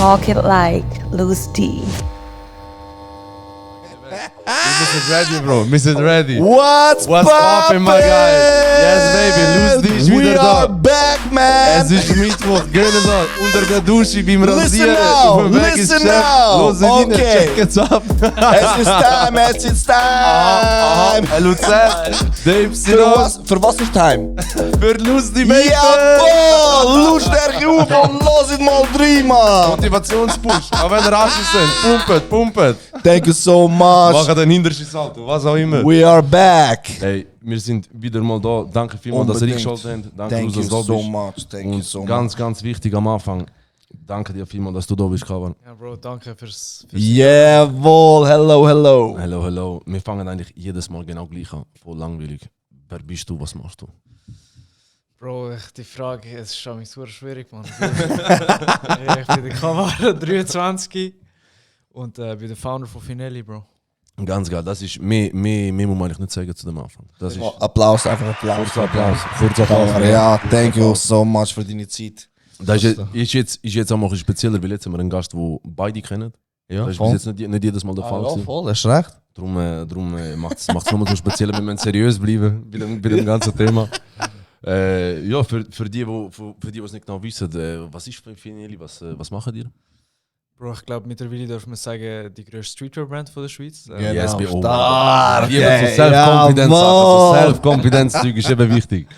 Talk it like Louis D. Wir sind ready, Bro. Wir sind ready. What's poppin', my guy? Yes, baby. Lose dich We wieder are da. back, man. Es ist Mittwoch. Gehen da unter der Dusche beim Rasieren. now, Auf dem Weg ins listen Geschäft. now. Los rein, Okay. check it's ab. Es ist time. Luzern. Dave Für Sino. was ist time? Für Lose die Mädchen. Jawohl, Lautstärke auf und los it mal rein, man. Motivationspush. Auch wenn ihr Asche sind. Pumpet. Thank you so much. Machen den hintersten Salto. Was auch immer. We are back. Hey, wir sind wieder mal da. Danke vielmals, dass ihr Unbedingt. eingeschaltet habt. Danke, Thank you dass du da so bist. much. Thank you Und so ganz, much. ganz wichtig am Anfang. Danke dir vielmals, dass du da bist, Kavan. Ja, Bro, danke fürs Jawohl, hello. Hello. Wir fangen eigentlich jedes Mal genau gleich an. Voll langweilig. Wer bist du, was machst du? Bro, die Frage es ist schon super schwierig, Mann. Ich bin der Kamera 23 und bin der Founder von Finelli, Bro. Ganz geil, das ist mehr muss man eigentlich nicht sagen zu dem Anfang. Das ist Applaus, einfach Applaus. Kurzer Applaus. Ja, thank you so much für deine Zeit. Das ist jetzt auch mal ein bisschen spezieller, weil jetzt haben wir einen Gast, den beide kennen. Ja, Das ist bis jetzt nicht jedes Mal der Fall. Ja, gewesen. voll, hast recht. Darum macht es nochmal so spezieller, wenn wir seriös bleiben bei dem ganzen Thema. Ja, für die es nicht genau wissen, was ist Finelli, was machen ihr? Bro, ich glaube, mittlerweile darf man sagen, die grösste Streetwear-Brand von der Schweiz. Yes, wir oben. Stark. Lieber so Self-Confidence, Jawohl. so Self-Confidence-Zeug ist eben wichtig.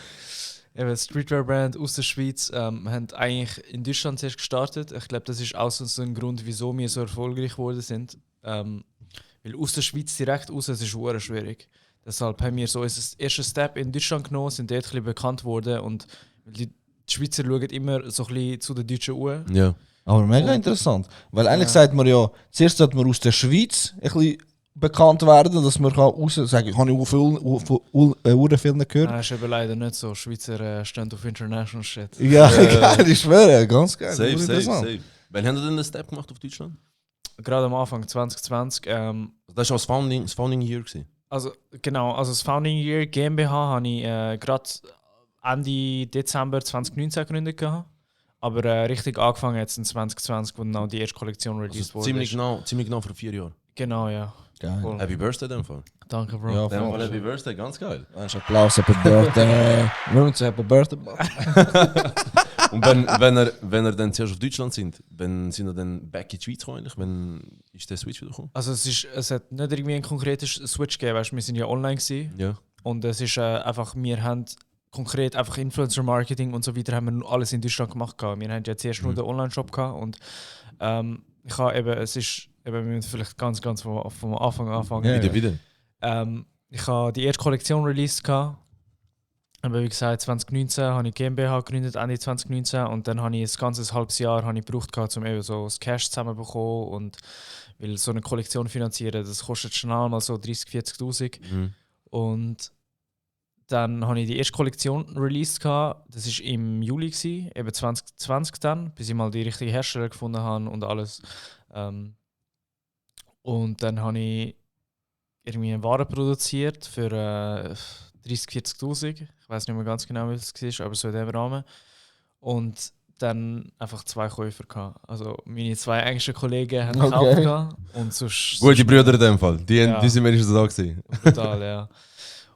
Eben, Streetwear-Brand aus der Schweiz haben eigentlich in Deutschland zuerst gestartet. Ich glaube, das ist auch so ein Grund, wieso wir so erfolgreich geworden sind. Weil aus der Schweiz direkt raus, es ist sehr schwierig. Deshalb haben wir so unseren ersten Step in Deutschland genommen, sind dort ein bisschen bekannt worden und die Schweizer schauen immer so ein bisschen zu den Deutschen an. Ja. Aber mega interessant. Weil eigentlich sagt man ja, zuerst sollte man aus der Schweiz ein bisschen bekannt werden, dass man raus sagen kann, ich habe viel nicht gehört. Nein, ist eben leider nicht so. Schweizer stehen auf International Shit. Ja, geil, ich schwöre, ganz geil. Safe. Interessant. Wann haben Sie denn den Step gemacht auf Deutschland? Gerade am Anfang 2020. Das war das Founding Year gewesen. Also das Founding Year GmbH habe ich gerade Ende Dezember 2019 gegründet gehabt. Aber richtig angefangen jetzt in 2020, wo dann auch die erste Kollektion released wurde. Ziemlich genau vor 4 Jahren. Genau, ja. Geil. Voll. Happy Birthday in dem Fall. Danke, Bro. Ja, In dem voll. Fall Happy Birthday, ganz geil. Weißt du, Applaus, Happy Birthday. Wir müssen Happy Birthday machen. Und wenn ihr dann zuerst auf Deutschland sind, wenn sind ihr dann back in die Schweiz gekommen eigentlich? Wenn ist der Switch wieder gekommen? Also es hat nicht irgendwie einen konkreten Switch gegeben, weißt, wir sind ja online gewesen, Ja. und es ist einfach, wir haben konkret einfach Influencer-Marketing und so weiter, haben wir nur alles in Deutschland gemacht gehabt. Wir haben ja zuerst nur den Online-Shop gehabt und ich habe eben, es ist eben, wir müssen vielleicht ganz vom Anfang anfangen. Ja. Wieder. Ich habe die erste Kollektion released gehabt. Aber wie gesagt, 2019 habe ich GmbH gegründet, Ende 2019, und dann habe ich ein ganzes halbes Jahr gebraucht, um eben so das Cash zusammenzubekommen, und weil so eine Kollektion finanzieren, das kostet schnell mal so 30.000-40.000. Und dann habe ich die erste Kollektion released gehabt. Das war im Juli gewesen, eben 2020 dann, bis ich mal die richtigen Hersteller gefunden habe und alles. Und dann habe ich irgendwie eine Ware produziert für 30.000-40.000. Ich weiß nicht mehr ganz genau, wie es war, aber so in dem Rahmen. Und dann einfach 2 Käufer gehabt. Also meine 2 engsten Kollegen haben gekauft gehabt und sonst Gute Brüder in dem Fall. Ja. Die sind wenigstens da gewesen. brutal, ja.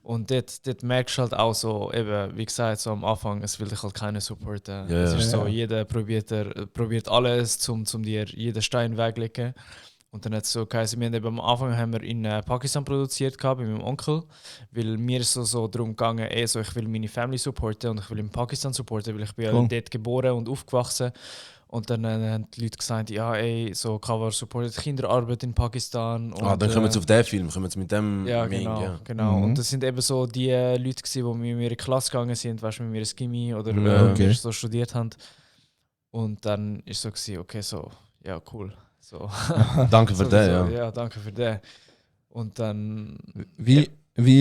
Und dort merkst du halt auch so, eben, wie gesagt, so am Anfang, es will dich halt keiner supporten. Ja, Es ja. ist so, Ja. jeder probiert alles, zum dir jeden Stein weglegen. Und dann hat es so geheißen, wir haben eben am Anfang haben wir in Pakistan produziert gehabt, bei meinem Onkel, weil mir ist so darum gegangen, so, ich will meine Family supporten und ich will in Pakistan supporten, weil ich bin ja Cool. dort geboren und aufgewachsen. Und dann haben die Leute gesagt, ja, so Cover supportet Kinderarbeit in Pakistan. Und, Dann kommen wir auf den Film, kommen wir mit dem ja, Ming, genau. ja. genau. Mhm. Und das sind eben so die Leute gewesen, die mit mir in die Klasse gegangen sind, weißt du, mit mir ins Gimmi oder Ja, okay. so studiert haben. Und dann ist so gewesen, okay, so, ja, cool. So. Danke für den, ja. Ja, danke für den. Und dann,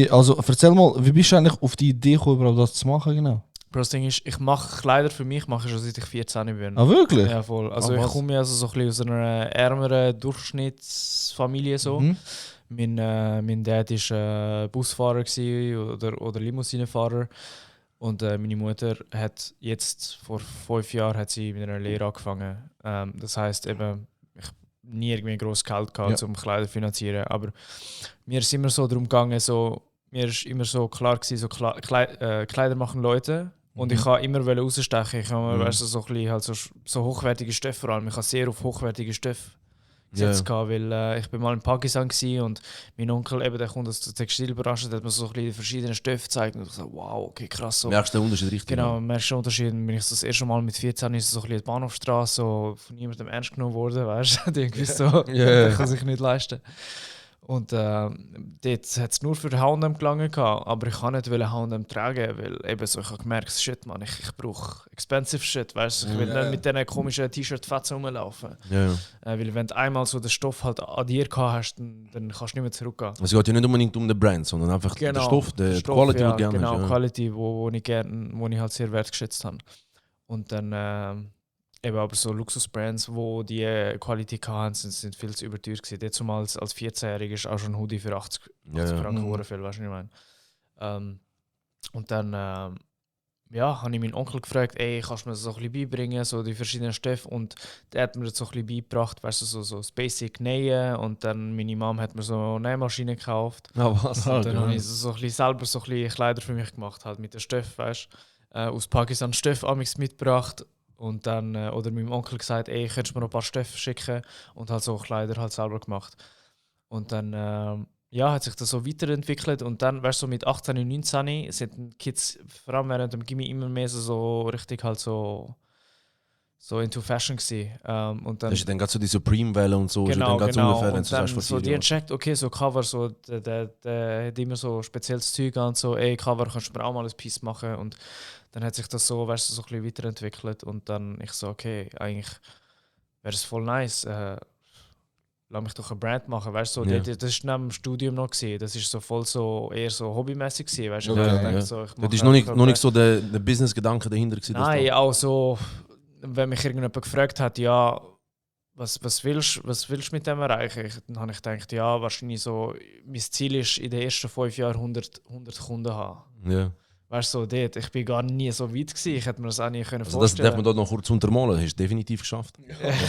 Also erzähl mal, wie bist du eigentlich auf die Idee gekommen, überhaupt das zu machen, genau? Bro, das Ding ist, ich mache Kleider für mich, mache ich schon seit ich 14 bin. Ah, wirklich? Ja, voll. Also Ah, ich was? komme ja also so ein bisschen aus einer ärmeren Durchschnittsfamilie so. Mhm. Mein Dad war Busfahrer oder Limousinenfahrer. Und meine Mutter hat jetzt vor 5 Jahren hat sie mit einer Lehre angefangen. Das heisst eben, ich nie irgendwie groß Geld gehabt, um Kleider zu finanzieren. Aber mir ist immer so darum gegangen, mir ist immer so klar gewesen, so Kleider machen Leute. Und ich wollte immer rausstechen. Ich habe weißt du, so ein bisschen, halt so hochwertige Stoffe vor allem. Ich habe sehr auf hochwertige Stoffe gesetzt, weil ich bin mal in Pakistan war und mein Onkel, eben, der kommt aus der Textilbranche, der hat mir so ein bisschen verschiedene Stoffe gezeigt. Und ich so, wow, okay, krass. So. Merkst du den Unterschied richtig? Genau, merkst du den Unterschied. Bin ich das erste Mal mit 14 ist so ein bisschen die Bahnhofstraße so von niemandem ernst genommen worden, weißt du? Die irgendwie so, der kann sich nicht leisten. Und dort hat es nur für H&M gelangen, aber ich wollte nicht H&M tragen, weil eben so, ich habe gemerkt, shit, man, ich brauche expensive shit, weißt du? Ich will nicht mit diesen komischen T-Shirt-Fetzen rumlaufen. Weil wenn du einmal so den Stoff halt an dir gehabt hast, dann kannst du nicht mehr zurückgehen. Es geht ja nicht unbedingt um den Brand, sondern einfach den Stoff, die Quality, die du gerne hast. Genau, Quality, wo ich halt sehr wertgeschätzt habe. Und dann eben aber so Luxusbrands, wo die Qualität hatten, sind viel zu überteuert gewesen. Jetzt zumal als 14-Jähriger ist auch schon ein Hoodie für 80 Franken viel, weißt du, was ich meine? Und dann habe ich meinen Onkel gefragt, kannst du mir das so ein bisschen beibringen, so die verschiedenen Stoffe, und der hat mir das so ein bisschen beigebracht, weißt du, so das Basic Nähen, und dann meine Mom hat mir so eine Nähmaschine gekauft. Was? Und dann habe ich so ein bisschen selber so ein bisschen Kleider für mich gemacht, halt mit den Stoffen, weißt du, aus Pakistan Stoff amigs mitgebracht. Und dann, oder meinem Onkel gesagt, könntest du mir noch ein paar Stoffe schicken, und halt so Kleider halt selber gemacht. Und dann hat sich das so weiterentwickelt, und dann, weißt du, so mit 18 und 19 sind Kids, vor allem während dem Gimmi, immer mehr so richtig halt so into Fashion gewesen. Und dann, das ist dann gerade so die Supreme-Welle und so. Genau, dann genau. Ungefähr, und dann so die entcheckt, okay, so Cover, so, der hat immer so spezielles Zeug an, so, Cover, kannst du mir auch mal ein Piece machen, und dann hat sich das so, weißt du, so ein bisschen weiterentwickelt, und dann ich so, okay, eigentlich wäre es voll nice, lass mich doch eine Brand machen, weißt du, so, das war neben dem Studium noch gewesen. Das ist so voll so, eher so hobbymäßig gewesen, weißt du. Das ist noch nicht so der Business-Gedanke dahinter gewesen. Nein, auch so, wenn mich irgendjemand gefragt hat, ja, was willst du mit dem erreichen? Dann habe ich gedacht, ja, wahrscheinlich so, mein Ziel ist, in den ersten 5 Jahren 100 Kunden haben. Ja. Weißt du, so dort, ich bin gar nie so weit gewesen, ich hätte mir das auch nie vorstellen können. Das darf man dort noch kurz untermalen, hast du definitiv geschafft.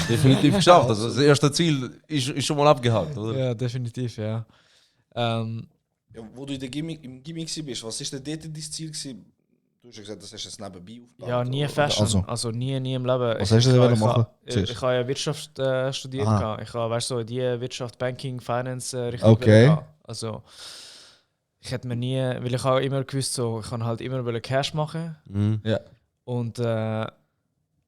Definitiv geschafft. Also das erste Ziel ist schon mal abgehakt, oder? Ja, definitiv, ja. Wo du in der Gimmick bist, was war denn dort dein Ziel gewesen? Du hast ja gesagt, das hast du jetzt nebenbei aufgebaut. Ja, nie Fashion, also nie im Leben. Was hast du denn machen? Ich habe ja Wirtschaft studiert, ich habe, weißt du, die Wirtschaft, Banking, Finance richtig okay. Also ich hätte mir nie, weil ich auch immer gewusst, so, ich kann halt immer Cash machen. Ja. Und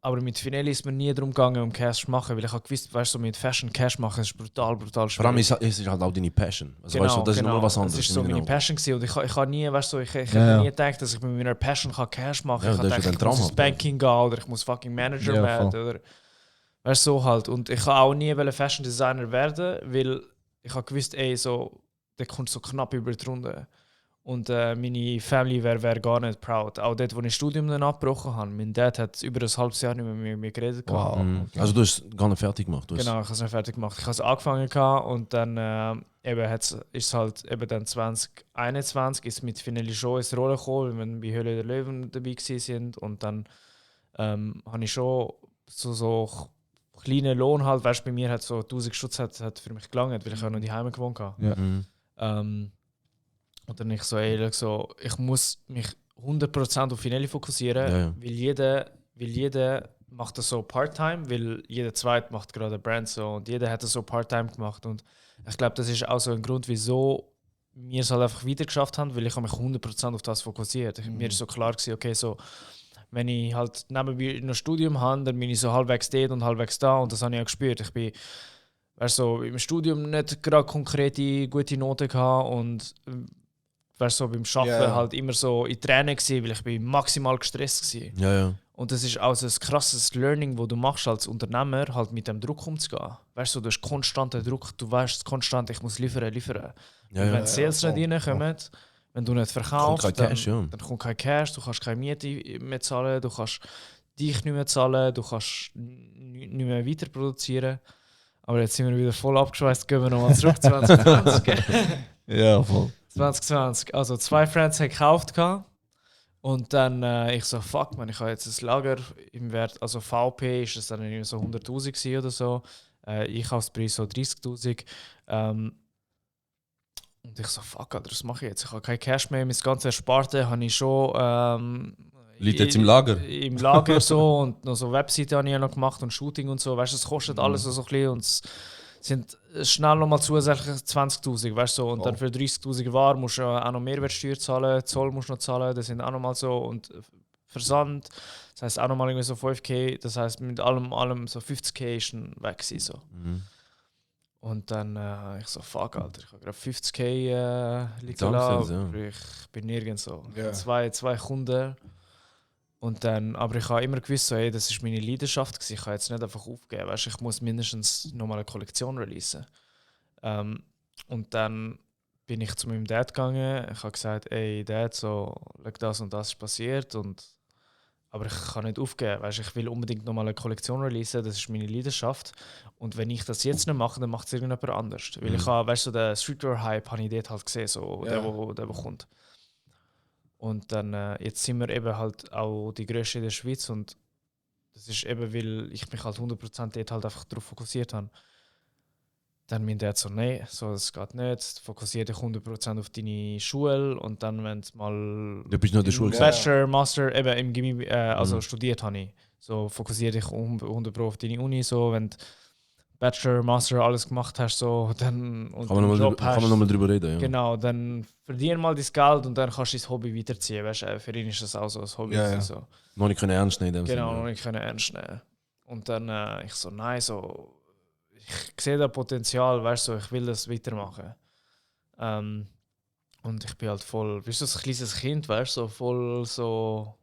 aber mit Finelli ist mir nie darum gegangen, um Cash zu machen, weil ich habe gewusst, weißt du, so mit Fashion Cash machen ist brutal schwierig. Vor allem ist es halt auch deine Passion. Also, Genau, weißt du, das ist nochmal was anderes. Das war so meine Passion gewesen. Und ich habe nie, weißt du, ich habe nie gedacht, dass ich mit meiner Passion Cash machen kann. Ja, ich habe gedacht, ich muss ins Banking gehen oder ich muss fucking Manager werden. Oder, weißt du, so halt. Und ich habe auch nie Fashion Designer werden, weil ich habe gewusst, so, der kommt so knapp über die Runde. Und meine Family wäre gar nicht proud. Auch dort, wo ich das Studium dann abgebrochen habe. Mein Dad hat über ein halbes Jahr nicht mehr mit mir geredet. Wow. Also du hast es gar nicht fertig gemacht? Genau, ich habe es nicht fertig gemacht. Ich habe es angefangen und dann ist es halt eben dann 2021 ist mit Finelli schon ins Rollen gekommen, wenn wir bei Höhle der Löwen dabei waren. Und dann habe ich schon so kleinen Lohn halt. Weißt, bei mir hat so 1000 Stutz hat für mich gelangt, weil ich auch noch die Heime gewohnt habe. Ja. Und dann ich so ehrlich so, ich muss mich 100% auf Finelli fokussieren, weil jeder macht das so Part-Time, weil jeder Zweite macht gerade eine Brand so und jeder hat das so Part-Time gemacht. Und ich glaube, das ist auch so ein Grund, wieso wir es halt einfach wieder geschafft haben, weil ich habe mich 100% auf das fokussiert. Mir ist so klar gewesen, okay, so, wenn ich halt nebenbei ein Studium habe, dann bin ich so halbwegs dort und halbwegs da, und das habe ich auch gespürt. Ich bin, weißt du, im Studium nicht gerade konkrete gute Noten gehabt und weißt du, beim Arbeiten halt immer so in Tränen gewesen, weil ich bin maximal gestresst war. Ja. Und das ist auch so ein krasses Learning, das du machst als Unternehmer, halt mit dem Druck umzugehen. Weißt du, hast konstanten Druck, du weißt konstant, ich muss liefern. Und wenn Sales nicht reinkommen, wenn du nicht verkaufst, dann kommt kein Cash, du kannst keine Miete mehr zahlen, du kannst dich nicht mehr zahlen, du kannst nicht mehr weiter produzieren. Aber jetzt sind wir wieder voll abgeschweißt, gehen wir nochmal zurück 2020. Ja, voll. 2020. Also 2 Friends haben gekauft Und dann ich so, fuck man, ich habe jetzt ein Lager im Wert, also VP ist es dann irgendwie so 100'000 gewesen oder so. Einkaufspreis so 30'000. Und ich so, fuck, Alter, was mache ich jetzt? Ich habe kein Cash mehr, mein ganzes Ersparte habe ich schon Liegt jetzt im Lager? Im Lager so und noch so Webseite habe ich noch gemacht und Shooting und so. Weißt du, es kostet alles so ein bisschen und es sind schnell nochmal zusätzlich 20'000, weißt du, so. Und dann für 30'000 Ware musst du auch noch Mehrwertsteuer zahlen, Zoll musst du noch zahlen, das sind auch nochmal so und Versand, das heisst auch nochmal irgendwie so 5'K, das heisst mit allem so 50'K ist dann weg gewesen, so. Und dann ich so, fuck, Alter, ich habe gerade 50'K liegen lassen, ja. aber ich bin nirgends so. Ja. Zwei Kunden. Und dann, aber ich habe immer gewusst, so, hey, das ist meine Leidenschaft gewesen. Ich kann jetzt nicht einfach aufgeben, weißt, ich muss mindestens nochmal eine Kollektion releasen. Und dann bin ich zu meinem Dad gegangen. Ich habe gesagt, ey Dad, so, das und das ist passiert. Aber ich kann nicht aufgeben, weißt, ich will unbedingt nochmal eine Kollektion releasen, das ist meine Leidenschaft. Und wenn ich das jetzt nicht mache, dann macht es irgendjemand anders. Weil ich habe, weißt du, den Streetwear-Hype habe ich dort halt gesehen, so, der kommt. Und dann, jetzt sind wir eben halt auch die Größte in der Schweiz und das ist eben, weil ich mich halt 100% dort halt einfach darauf fokussiert habe. Dann mein Dad so, nein, so, das geht nicht, fokussiere dich 100% auf deine Schule und dann, wenn es mal Du bist noch in der Schule. Bachelor, Master, eben im Gimmi, also studiert habe ich. So, fokussiere dich 100% auf deine Uni, so, wenn du Bachelor, Master, alles gemacht hast, so, dann und Kann man nochmal drüber reden, ja. Genau, dann verdien mal dein Geld und dann kannst du dein Hobby weiterziehen. Weißt du, für ihn ist das auch so ein Hobby. Ja. So. Noch nicht ernst nehmen. Genau, noch nicht ernst nehmen. Und dann ich so, nein, so, ich sehe da Potenzial, weißt du, so, ich will das weitermachen. Und ich bin halt voll, wie so ein kleines Kind, weißt du, so voll so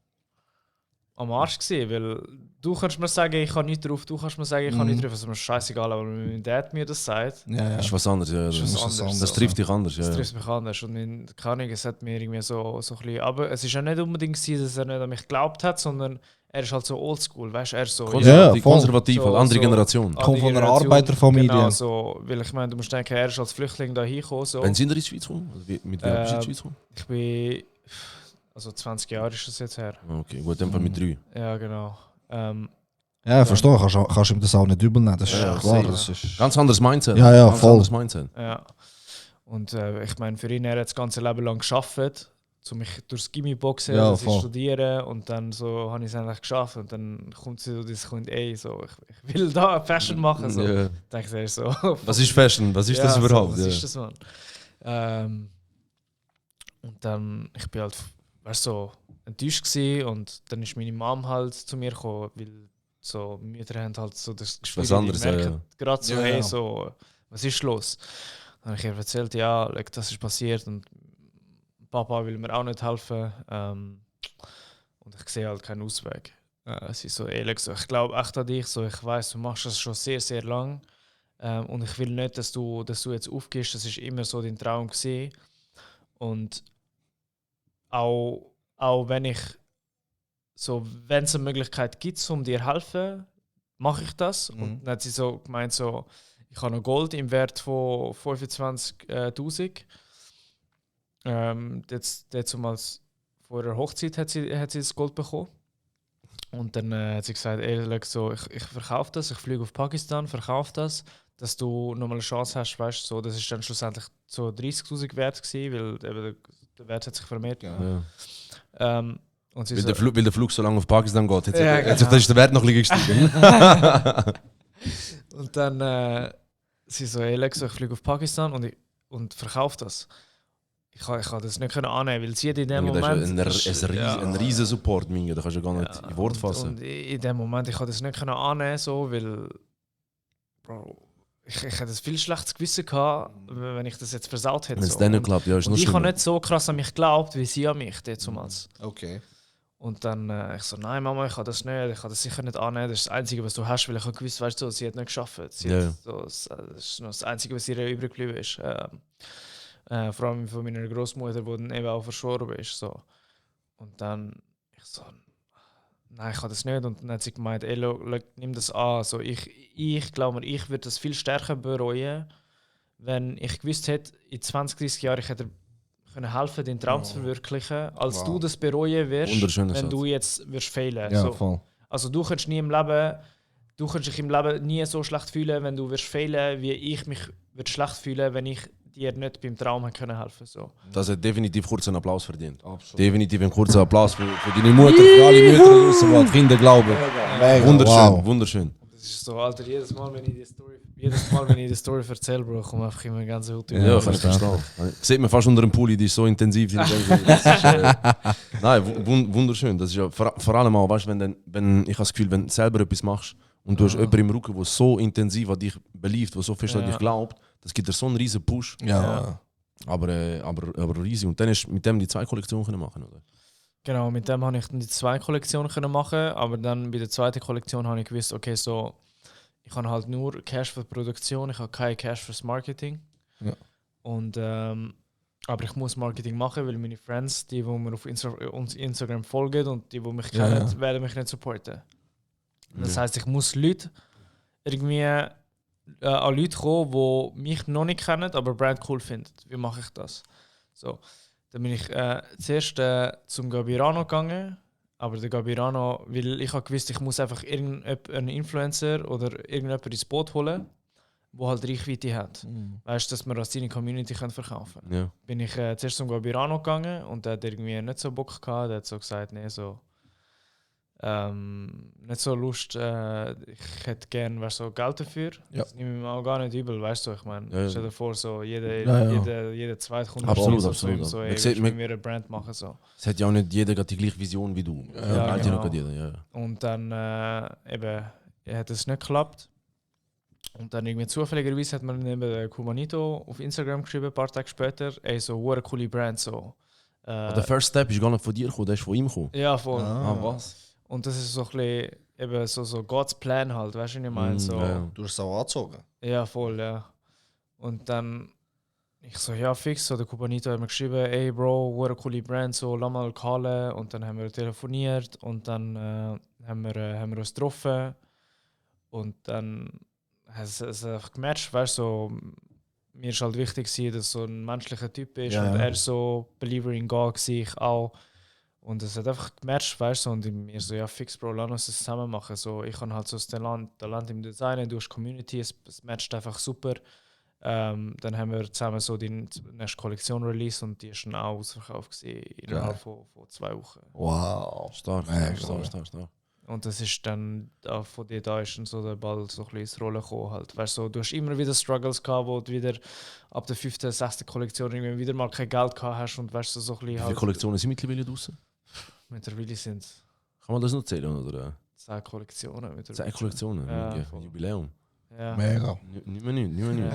am Arsch gewesen, weil du kannst mir sagen, ich kann nicht drauf, du kannst mir sagen, ich kann nicht drauf, es ist mir scheißegal, aber wenn mein Dad mir das sagt, Ja. Ist was anderes, ja. ist was anderes. Das trifft dich anders, das ja. trifft mich anders und keine Ahnung, es hat mir irgendwie so ein bisschen, aber es ist ja nicht unbedingt gewesen, dass er nicht an mich geglaubt hat, sondern er ist halt so oldschool, weißt du, er ist so voll. Konservativ, So- andere so- Generation. Kommt von einer Generation, Arbeiterfamilie. Genau, so, weil ich meine, du musst denken, er ist als Flüchtling da hingekommen, so. Wann sind ihr in die Schweiz gekommen? Also mit wem bist du in die Schweiz gekommen? Ich bin, also 20 Jahre ist das jetzt her. Okay, gut, dann mit 3. Ja, genau. Ja, verstehe, kannst ihm das auch nicht übel nehmen, das ist Ja, klar. sicher. Das ist Ganz anderes Mindset. Ja, Ganz voll. anderes Mindset. Ja. Und ich meine, für ihn, er hat das ganze Leben lang gearbeitet, um mich durchs Gimmi boxen, Ja, dass ich voll. studiere und dann so habe ich es eigentlich geschafft und dann kommt sie so, das kommt, ey, so, ich will da Fashion machen, so. Ja. Denke ich so. Was ist Fashion? Was ist Ja, das überhaupt? So, was Ja. ist das, Mann? Und dann, ich bin halt, weißt du, so enttäuscht gewesen und dann ist meine Mom halt zu mir gekommen, weil so Mütter haben halt so das Gefühl, Was anderes, die merken ja. gerade so, Ja, hey, ja. so, was ist los? Dann habe ich ihr erzählt, ja, like, das ist passiert und Papa will mir auch nicht helfen und ich sehe halt keinen Ausweg. Sie ist so ehrlich, so, ich glaube echt an dich, so, ich weiß, du machst das schon sehr, sehr lang und ich will nicht, dass du jetzt aufgehst, das ist immer so dein Traum gewesen. Und auch wenn ich so, wenn es eine Möglichkeit gibt, um dir zu helfen, mache ich das. Und dann hat sie so gemeint, so, ich habe noch Gold im Wert von 25'000. Damals vor der Hochzeit hat sie das Gold bekommen. Und dann hat sie gesagt, ey, so, ich verkaufe das, ich fliege auf Pakistan, verkaufe das, dass du nochmal eine Chance hast, weißt du, so, das ist dann schlussendlich so 30'000 wert gewesen, weil eben der Wert hat sich vermehrt. Ja. Und sie Weil, so, der Flug so lange auf Pakistan geht, jetzt, Ja, jetzt genau. ist der Wert noch ein bisschen gestiegen. und dann sie so, ey, so, ich fliege auf Pakistan und verkaufe das. Ich kann das nicht annehmen, weil sie hat in dem Das Moment... ist ein riesen Support, Minge. Da kannst du gar nicht in Wort fassen. Und in dem Moment, ich konnte das nicht annehmen, so, weil Bro, ich hätte ein viel schlechtes Gewissen gehabt, wenn ich das jetzt versaut hätte. Wenn es so. dann nicht klappt, ja, ist Und noch ich habe schlimmer. nicht so krass an mich geglaubt, wie sie an mich damals. Okay. Und dann ich so, nein Mama, ich kann das nicht, ich kann das sicher nicht annehmen, das ist das Einzige, was du hast, weil ich habe gewusst, weißt du, sie hat nicht geschafft. Sie Ja. hat so, das ist noch das Einzige, was ihr übrig geblieben ist. Vor allem von meiner Großmutter, die dann eben auch verstorben ist. So. Und dann, ich so, nein, ich kann das nicht. Und dann hat sie gemeint, ey, nimm das an. So, ich glaube mir, ich würde das viel stärker bereuen, wenn ich gewusst hätte, in 20, 30 Jahren, ich hätte können helfen, den Traum zu verwirklichen, als Wow. du das bereuen wirst, Wunderschöner wenn Satz. du jetzt wirst fehlen. Ja, So. voll. Also du kannst dich im Leben nie so schlecht fühlen, wenn du wirst fehlen, wie ich mich würde schlecht fühlen, wenn ich dir nicht beim Traum hätte können helfen. So. Das hat definitiv kurz einen Applaus verdient. Absolut. Definitiv einen kurzen Applaus für deine Mutter, für alle Mütter draußen, die an die Kinder glauben. Mega, Wunderschön, wow. wunderschön. Das ist so, Alter, jedes Mal, wenn ich die Story erzähle, Bro, kommt einfach immer eine ganze Haut Ja, kann ich verstehen. Sieht man fast unter dem Pulli, die ist so intensiv. Das ist, nein, wunderschön. Das ist ja vor allem auch, weißt, wenn ich habe das Gefühl, wenn du selber etwas machst und du hast jemanden im Rücken, der so intensiv an dich beliebt, der so fest an dich glaubt, das gibt dir so einen riesen Push. Ja. Aber riesig. Und dann hast du mit dem die 2 Kollektionen können machen, oder? Genau, mit dem habe ich dann die 2 Kollektionen können machen, aber dann bei der zweiten Kollektion habe ich gewusst, okay, so, ich habe halt nur Cash für die Produktion, ich habe keinen Cash fürs Marketing. Ja. Und, aber ich muss Marketing machen, weil meine Friends, die mir auf uns Instagram folgen und die mich kennen, werden mich nicht supporten. Das heisst, ich muss Leute irgendwie an Leute kommen, die mich noch nicht kennen, aber Brand cool finden. Wie mache ich das? So. Dann bin ich zuerst zum Gabirano gegangen, aber der Gabirano, weil ich habe gewusst, ich muss einfach irgendeinen Influencer oder irgendjemanden ins Boot holen, der halt Reichweite hat. Weißt du, dass wir das seine Community verkaufen können. Ja. Bin ich zuerst zum Gabirano gegangen und der hat irgendwie nicht so Bock gehabt, der hat so gesagt, nee, so nicht so Lust, ich hätte gerne so Geld dafür. Ja. Das nehme ich mir auch gar nicht übel, weißt du, ich meine, stell dir vor, so Ja. jeder zweite Kunde Absolut, so, absolut. so, Man ey, sieht- willst du mit mir eine Brand machen, so. Es hat ja auch nicht jeder gerade die gleiche Vision wie du. Ja, Halt genau. nicht jeder, ja. Und dann eben, hat es nicht geklappt. Und dann irgendwie zufälligerweise hat man neben der Kumanito auf Instagram geschrieben, ein paar Tage später, ey, so eine coole Brand, so. Aber der First Step ist gar nicht von dir gekommen, der ist von ihm gekommen. Ja, voll. Ah, was? Und das ist so ein bisschen eben so God's Plan halt, weißt du, was ich meine? So, ja. Du hast es auch angezogen. ja, voll, ja. Und dann, ich so, ja, fix, so der Kubanito hat mir geschrieben, ey Bro, eine coole Brand, so, lass mal callen. Und dann haben wir telefoniert und dann haben wir uns getroffen. Und dann hat es einfach gematcht, weißt du, so, mir ist halt wichtig gewesen, dass so ein menschlicher Typ ist Ja, und ja. er so Believer in God war, ich auch. Und es hat einfach gematcht, weißt du, und mir so, ja fix Bro, lass uns das zusammen machen. So, ich habe halt so das Talent im Design, du hast Community, es matcht einfach super. Dann haben wir zusammen so die nächste Kollektion released und die ist dann auch ausverkauft gewesen, innerhalb von 2 Wochen. Wow. Stark, Mega. stark. Und das ist dann, von dir da ist dann so der Ball so ein bisschen ins Rollen gekommen halt. Weißt du, du hast immer wieder Struggles gehabt, wo du wieder ab der 5., 6. Kollektion irgendwie wieder mal kein Geld gehabt hast und weißt du, so ein bisschen Wie viele halt, Kollektionen sind mittlerweile draußen? mittlerweile sind es Kann man das noch zählen, oder? 10 Kollektionen. 10 Kollektionen, Ja, ja, voll. Jubiläum. Ja. Mega. Nicht mehr nicht.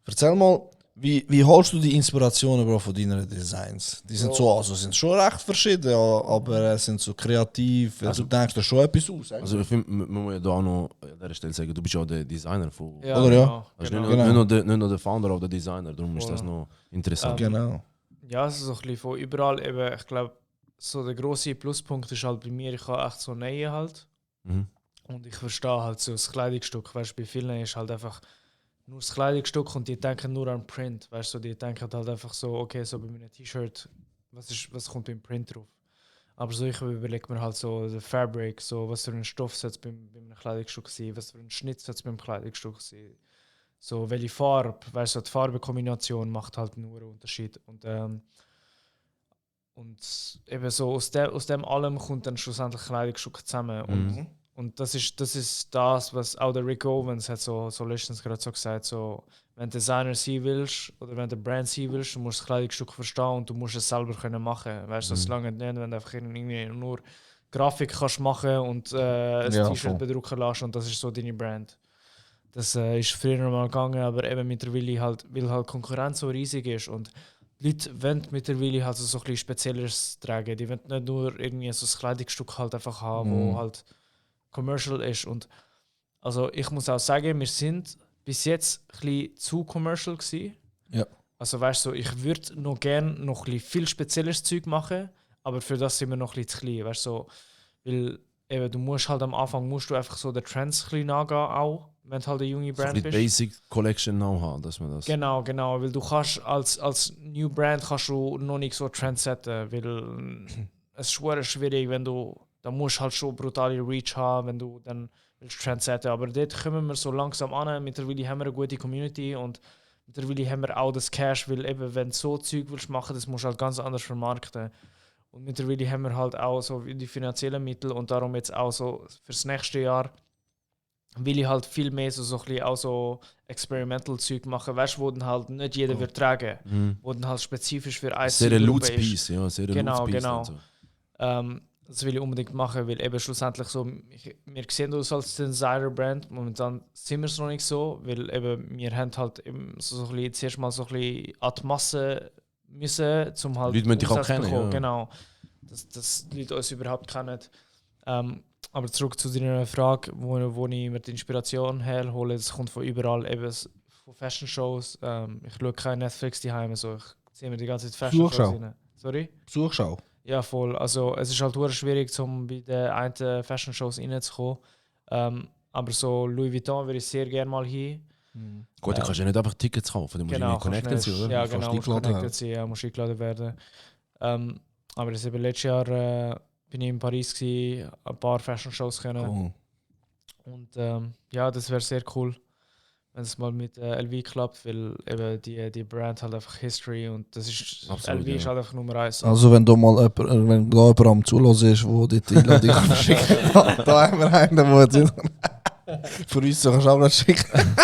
Erzähl mal, wie holst du die Inspirationen, Bro, von deinen Designs? Die sind so, also sind schon recht verschieden, aber sind so kreativ. Also, du denkst da schon etwas aus. Also ich finde, man muss ja da auch noch an dieser Stelle sagen, du bist ja der Designer von... Ja, Oder ja? genau, Also genau. Genau. nicht nur der Founder, aber der Designer, darum ist Voll. das noch interessant. Genau. Ja, es ist so ein bisschen von überall. Eben, ich glaube, so der grosse Pluspunkt ist halt bei mir, ich habe echt so Nähe halt. Mhm. Und ich verstehe halt so das Kleidungsstück. Weißt du, bei vielen ist halt einfach nur das Kleidungsstück und die denken nur an Print. Weißt du, die denken halt einfach so, okay, so bei meinem T-Shirt, was kommt beim Print drauf? Aber so, ich überlege mir halt so den Fabric, so was für ein Stoff soll es beim Kleidungsstück sein, was für ein Schnitt soll es beim Kleidungsstück sein. So, welche Farbe, weißt du, die Farbenkombination macht halt nur einen Unterschied. Und eben so aus dem allem kommt dann schlussendlich Kleidungsstück zusammen. Und das ist das, was auch der Rick Owens hat so letztens gerade so gesagt, so, wenn du Designer sein willst oder wenn du Brand sein willst, du musst das Kleidungsstück verstehen und du musst es selber können machen. Weißt du, solange nicht, wenn du einfach irgendwie nur Grafik kannst machen und ein Ja, T-Shirt voll. bedrucken lässt und das ist so deine Brand. Das ist früher mal gegangen, aber eben mittlerweile halt, weil halt Konkurrenz so riesig ist und die Leute wollen mittlerweile halt so ein bisschen Spezielles tragen. Die wollen nicht nur irgendwie so ein Kleidungsstück halt einfach haben, wo halt commercial ist. Und also ich muss auch sagen, wir sind bis jetzt ein bisschen zu commercial gewesen. Ja. Also weißt du, ich würde noch gerne noch ein bisschen viel spezielles Zeug machen, aber für das sind wir noch ein bisschen zu klein. Weißt du, so, weil eben, du musst halt am Anfang musst du einfach so den Trends ein bisschen nachgehen auch. wenn du halt eine junge So Brand die bist. Basic Collection Know-how, dass man das. Genau, weil du kannst als New Brand kannst du noch nicht so Trend setzen, weil es ist schwierig, wenn du, da musst halt schon brutale Reach haben, wenn du dann willst Trend setzen. Aber dort kommen wir so langsam an, mittlerweile haben wir eine gute Community und mittlerweile haben wir auch das Cash, weil eben, wenn du so Zeug willst machen, das musst du halt ganz anders vermarkten. Und mittlerweile haben wir halt auch so die finanziellen Mittel und darum jetzt auch so fürs nächste Jahr will ich halt viel mehr so ein bisschen auch so Experimental-Zeug machen, weißt du, wo dann halt nicht jeder wird tragen, wo dann halt spezifisch für ein Sehr Zielgruppe Lutz ist. Piece, ja, sehr Genau, Lutz Piece. genau. und so. Das will ich unbedingt machen, weil eben schlussendlich so, wir sehen uns als Designer-Brand, momentan sind wir es noch nicht so, weil eben wir haben halt eben so ein bisschen, zuerst mal so ein bisschen an die Masse müssen, um halt Leute müssen dich auch Umsatz kennen, bekommen. ja. Genau, dass die Leute uns überhaupt kennen. Aber zurück zu deiner Frage, wo ich mir die Inspiration herhole, das kommt von überall, eben von Fashion-Shows. Ich schaue kein Netflix daheim, so ich ziehe mir die ganze Zeit Fashion-Shows Besuchsschau. rein. Sorry? Besuchschau. Ja, voll. Also es ist halt sehr schwierig, um bei den einen Fashion-Shows reinzukommen. Aber so Louis Vuitton würde ich sehr gerne mal hin. Gut, du kannst ja nicht einfach Tickets kaufen, du musst Genau, irgendwie connected kannst sein, nicht- oder? Ja, Du kannst genau, musst eingeladen connected sein, ja, musst eingeladen werden. Aber das eben letztes Jahr bin ich in Paris gewesen, ein paar Fashion-Shows können. Cool. Und ja, das wäre sehr cool, wenn es mal mit LV klappt, weil eben die Brand halt einfach History und das ist Absolut, LV ja. ist halt einfach Nummer 1. Also wenn da mal wenn da jemand am Zulassen ist, der die Einladung verschickt, da haben wir einen, der jetzt für uns kannst du auch nicht schicken.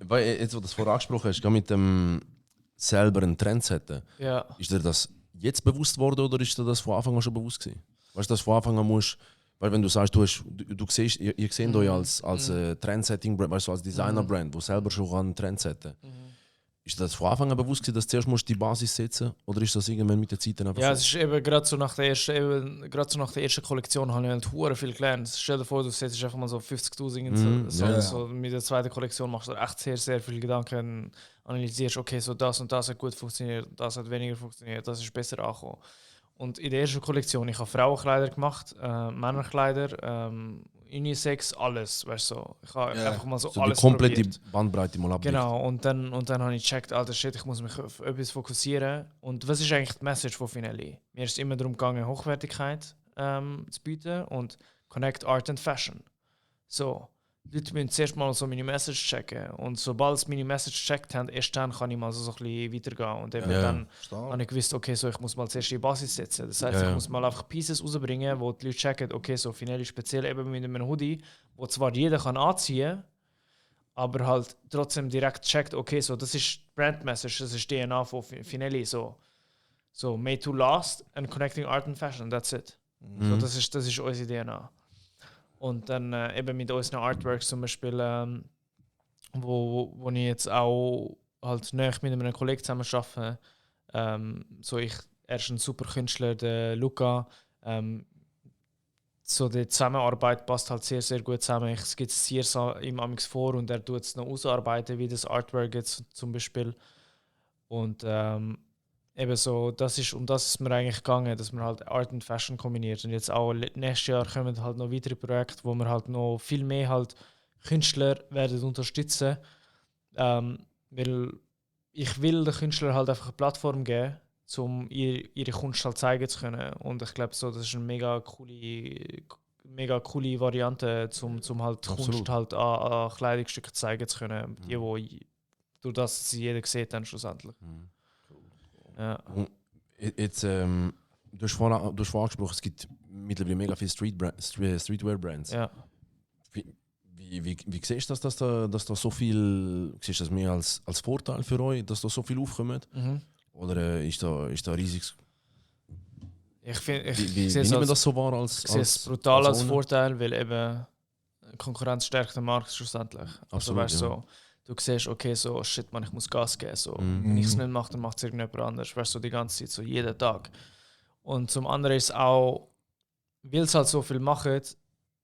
Weil jetzt, wo du das vorher angesprochen hast, gerade mit dem selber einen Trend setzen, Ja. ist dir das jetzt bewusst worden oder ist dir das von Anfang an schon bewusst gewesen? Weißt du, dass du von Anfang an musst, weil wenn du sagst, du siehst, ihr seht euch als Trendsetting-Brand, weißt du, als Designer-Brand, wo selber schon einen Trend setzen kann. Ist dir das von Anfang an bewusst gewesen, dass du zuerst musst die Basis setzen oder ist das irgendwann mit der Zeit dann einfach Ja, so? es ist eben gerade so nach der ersten Kollektion habe ich halt hure viel gelernt. Stell dir vor, du setzt einfach mal so 50'000 in ja. so mit der zweiten Kollektion machst du echt sehr, sehr viele Gedanken, analysierst, okay, so das und das hat gut funktioniert, das hat weniger funktioniert, das ist besser angekommen. Und in der ersten Kollektion, ich habe Frauenkleider gemacht, Männerkleider, Unisex, alles, weißt du, so. Ich habe einfach mal so So die alles komplette probiert. Bandbreite mal abdeckt. Genau, und dann habe ich gecheckt, Alter, shit, ich muss mich auf etwas fokussieren. Und was ist eigentlich die Message von Finelli? Mir ist immer darum gegangen, Hochwertigkeit zu bieten und Connect Art and Fashion. So, die Leute müssen zuerst mal so meine Message checken. Und sobald sie meine Message gecheckt haben, erst dann kann ich mal so ein bisschen weitergehen. Und eben Ja. dann habe ich gewusst, okay, so, ich muss mal zuerst die Basis setzen. Das heißt, Ja. ich muss mal einfach Pieces rausbringen, wo die Leute checken, okay, so Finelli speziell eben mit einem Hoodie, wo zwar jeder kann anziehen, aber halt trotzdem direkt checkt, okay, so das ist Brand Message, das ist DNA von Finelli, so made to last and connecting art and fashion, that's it. So, das ist unsere DNA. Und dann eben mit unseren Artworks zum Beispiel, wo ich jetzt auch halt näher mit einem Kollegen zusammen arbeite. Er ist ein super Künstler, der Luca. So die Zusammenarbeit passt halt sehr, sehr gut zusammen. Ich skizziere es ihm amigs vor und er tut es noch ausarbeiten, wie das Artwork jetzt zum Beispiel. Und eben so, das ist mir eigentlich gegangen, dass man halt Art und Fashion kombiniert. Und jetzt auch nächstes Jahr kommen halt noch weitere Projekte, wo wir halt noch viel mehr halt Künstler werden unterstützen. Weil ich will den Künstlern halt einfach eine Plattform geben, um ihre Kunst halt zeigen zu können. Und ich glaube, so, das ist eine mega coole Variante, um halt die Absolut. Kunst halt an Kleidungsstücken zeigen zu können, die durch das sie jeder sieht dann schlussendlich. Ja. Jetzt, du hast vorhin angesprochen, es gibt mittlerweile mega viele Streetwear-Brands. Ja. Wie siehst du das, dass da so viel, siehst du das mehr als Vorteil für euch, dass da so viel aufkommt? Oder ist da riesig? Ich finde, Wie sehe es nimmt man als, das so wahr ich sehe es brutal als Owner? Vorteil, weil eben Konkurrenz stärkt den Markt schlussendlich. Also Absolut, weißt, ja. so, du siehst, okay, so shit, man, ich muss Gas geben. So. Wenn ich es nicht mache, dann macht es irgendjemand anders. Weißt du, so die ganze Zeit, so jeden Tag. Und zum anderen ist auch, weil es halt so viel macht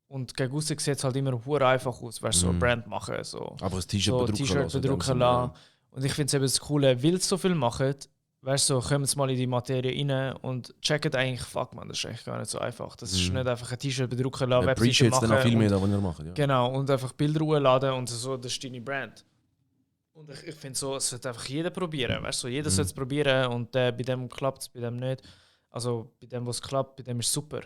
und gegen aussen sieht es halt immer hure einfach aus, weißt du, so Brand machen. So. Aber ein T-Shirt So bedrucken T-Shirt lassen, in dem bedrucken Sinne, lassen. Und ich finde es eben das Coole, weil es so viel macht, weißt du, so, kommen jetzt mal in die Materie rein und checken eigentlich, fuck man, das ist eigentlich gar nicht so einfach. Das ist nicht einfach ein T-Shirt bedrucken lassen, Webseite Appreciates dann auch viel machen mehr, und, da, was ihr macht. Ja. genau, und einfach Bilder hochladen und so, das ist deine Brand. Und ich finde so, es sollte einfach jeder probieren, weißt du, jeder sollte es probieren und bei dem klappt es, bei dem nicht. Also bei dem, wo es klappt, bei dem ist es super.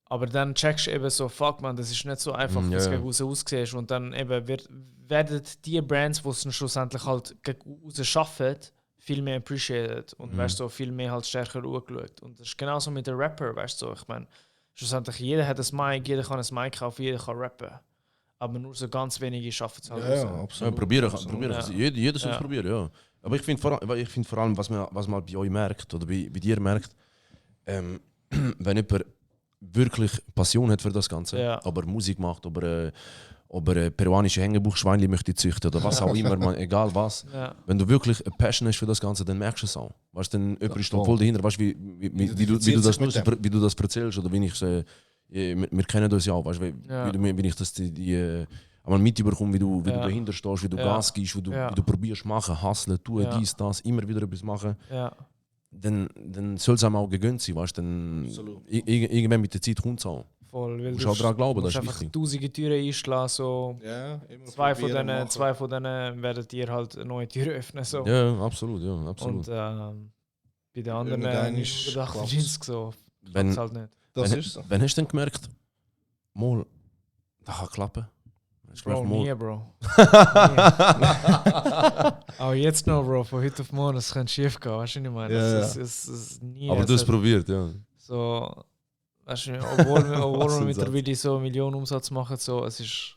Aber dann checkst du eben so, fuck man, das ist nicht so einfach, wie es gegen raus aussieht. Und dann eben werden die Brands, die es dann schlussendlich halt gegen raus schaffen, viel mehr appreciated und weißt du, viel mehr halt stärker angeschaut. Und das ist genauso mit den Rapper, weißt du, ich meine, schlussendlich jeder hat ein Mic, jeder kann ein Mic kaufen, jeder kann rappen. Aber nur so ganz wenige schaffen es halt raus. Ja, absolut. Probieren. Ja. Jeder soll es probieren, ja. Aber ich finde vor allem, was man bei euch merkt, oder bei dir merkt, wenn jemand wirklich Passion hat für das Ganze, Ja. aber Musik macht, ob er peruanische Hängebuchschweinchen möchte züchten oder was auch immer, egal was. Ja. Wenn du wirklich eine Passion hast für das Ganze, dann merkst du es auch. Weißt du, dann jemand ist dann voll dahinter, weißt du, wie du das erzählst oder wie ich wir kennen das ja auch, weißt du, wie ich das einmal mitbekomme, wie du dahinter stehst, wie du Gas gibst, wie du probierst machen, hustlen, tun, dies, das, immer wieder etwas machen. Ja. Dann soll es einem auch gegönnt sein, weißt du, dann irgendwann mit der Zeit kommt es auch. Voll, weil Du musst auch daran glauben, das ist einfach wichtig. tausende Türen einschlagen, so. Ja, immer Zwei von probieren, denen machen. werden dir halt eine neue Tür öffnen. So. Ja, absolut, ja, absolut. Und bei den anderen Irgendein ist ist 98 so. Wenn- Klappt's halt nicht. Das ist so. Wann hast du denn gemerkt, mal, das kann klappen? Hast du Bro, gemerkt, nie, Bro. Aber jetzt noch, Bro, von heute auf morgen, es könnte schief gehen, weißt du, was ich meine? Ja, Es ist nie. aber du hast es es probiert, ja. so, weißt du, obwohl wir Was ein mittlerweile so einen Millionen Umsatz machen, so, es ist.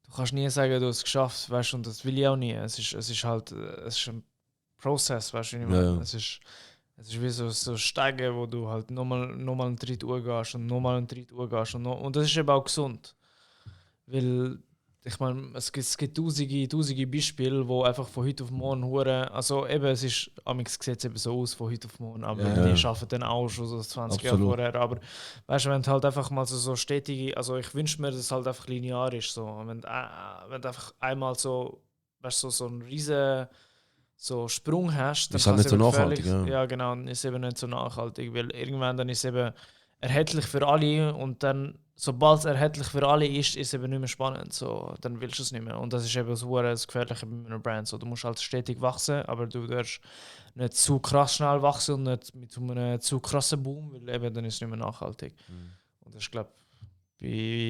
Du kannst nie sagen, du hast es geschafft, weißt du, und das will ich auch nie. Es ist halt, es ist ein Prozess, weißt du, was ich meine? Ja, ja. Es ist wie so Steigen, wo du halt nochmal einen Tritt gehst und nochmal einen Tritt gehst und das ist eben auch gesund. Weil, ich meine, es gibt tausende Beispiele, wo einfach von heute auf morgen hure, also eben, es ist, amigs sieht es eben so aus von heute auf morgen, aber Ja. die arbeiten dann auch schon so 20 Jahre Absolut. vorher, aber weißt du, wenn du halt einfach mal so stetige, also ich wünsche mir, dass es halt einfach linear ist, so, wenn du einfach einmal so, weißt du, so einen riesen so Sprung hast, Ist halt kann's nicht so eben nachhaltig, gefährlich- ja. Ja, genau, dann ist es eben nicht so nachhaltig, weil irgendwann dann ist es eben erhältlich für alle und dann, sobald es erhältlich für alle ist, ist es eben nicht mehr spannend. So, dann willst du es nicht mehr. Und das ist eben so das Gefährliche bei einer Brand. So, du musst halt stetig wachsen, aber du darfst nicht zu krass schnell wachsen und nicht mit so einem zu krassen Boom, weil eben dann ist es nicht mehr nachhaltig. Und das ist, glaube ich,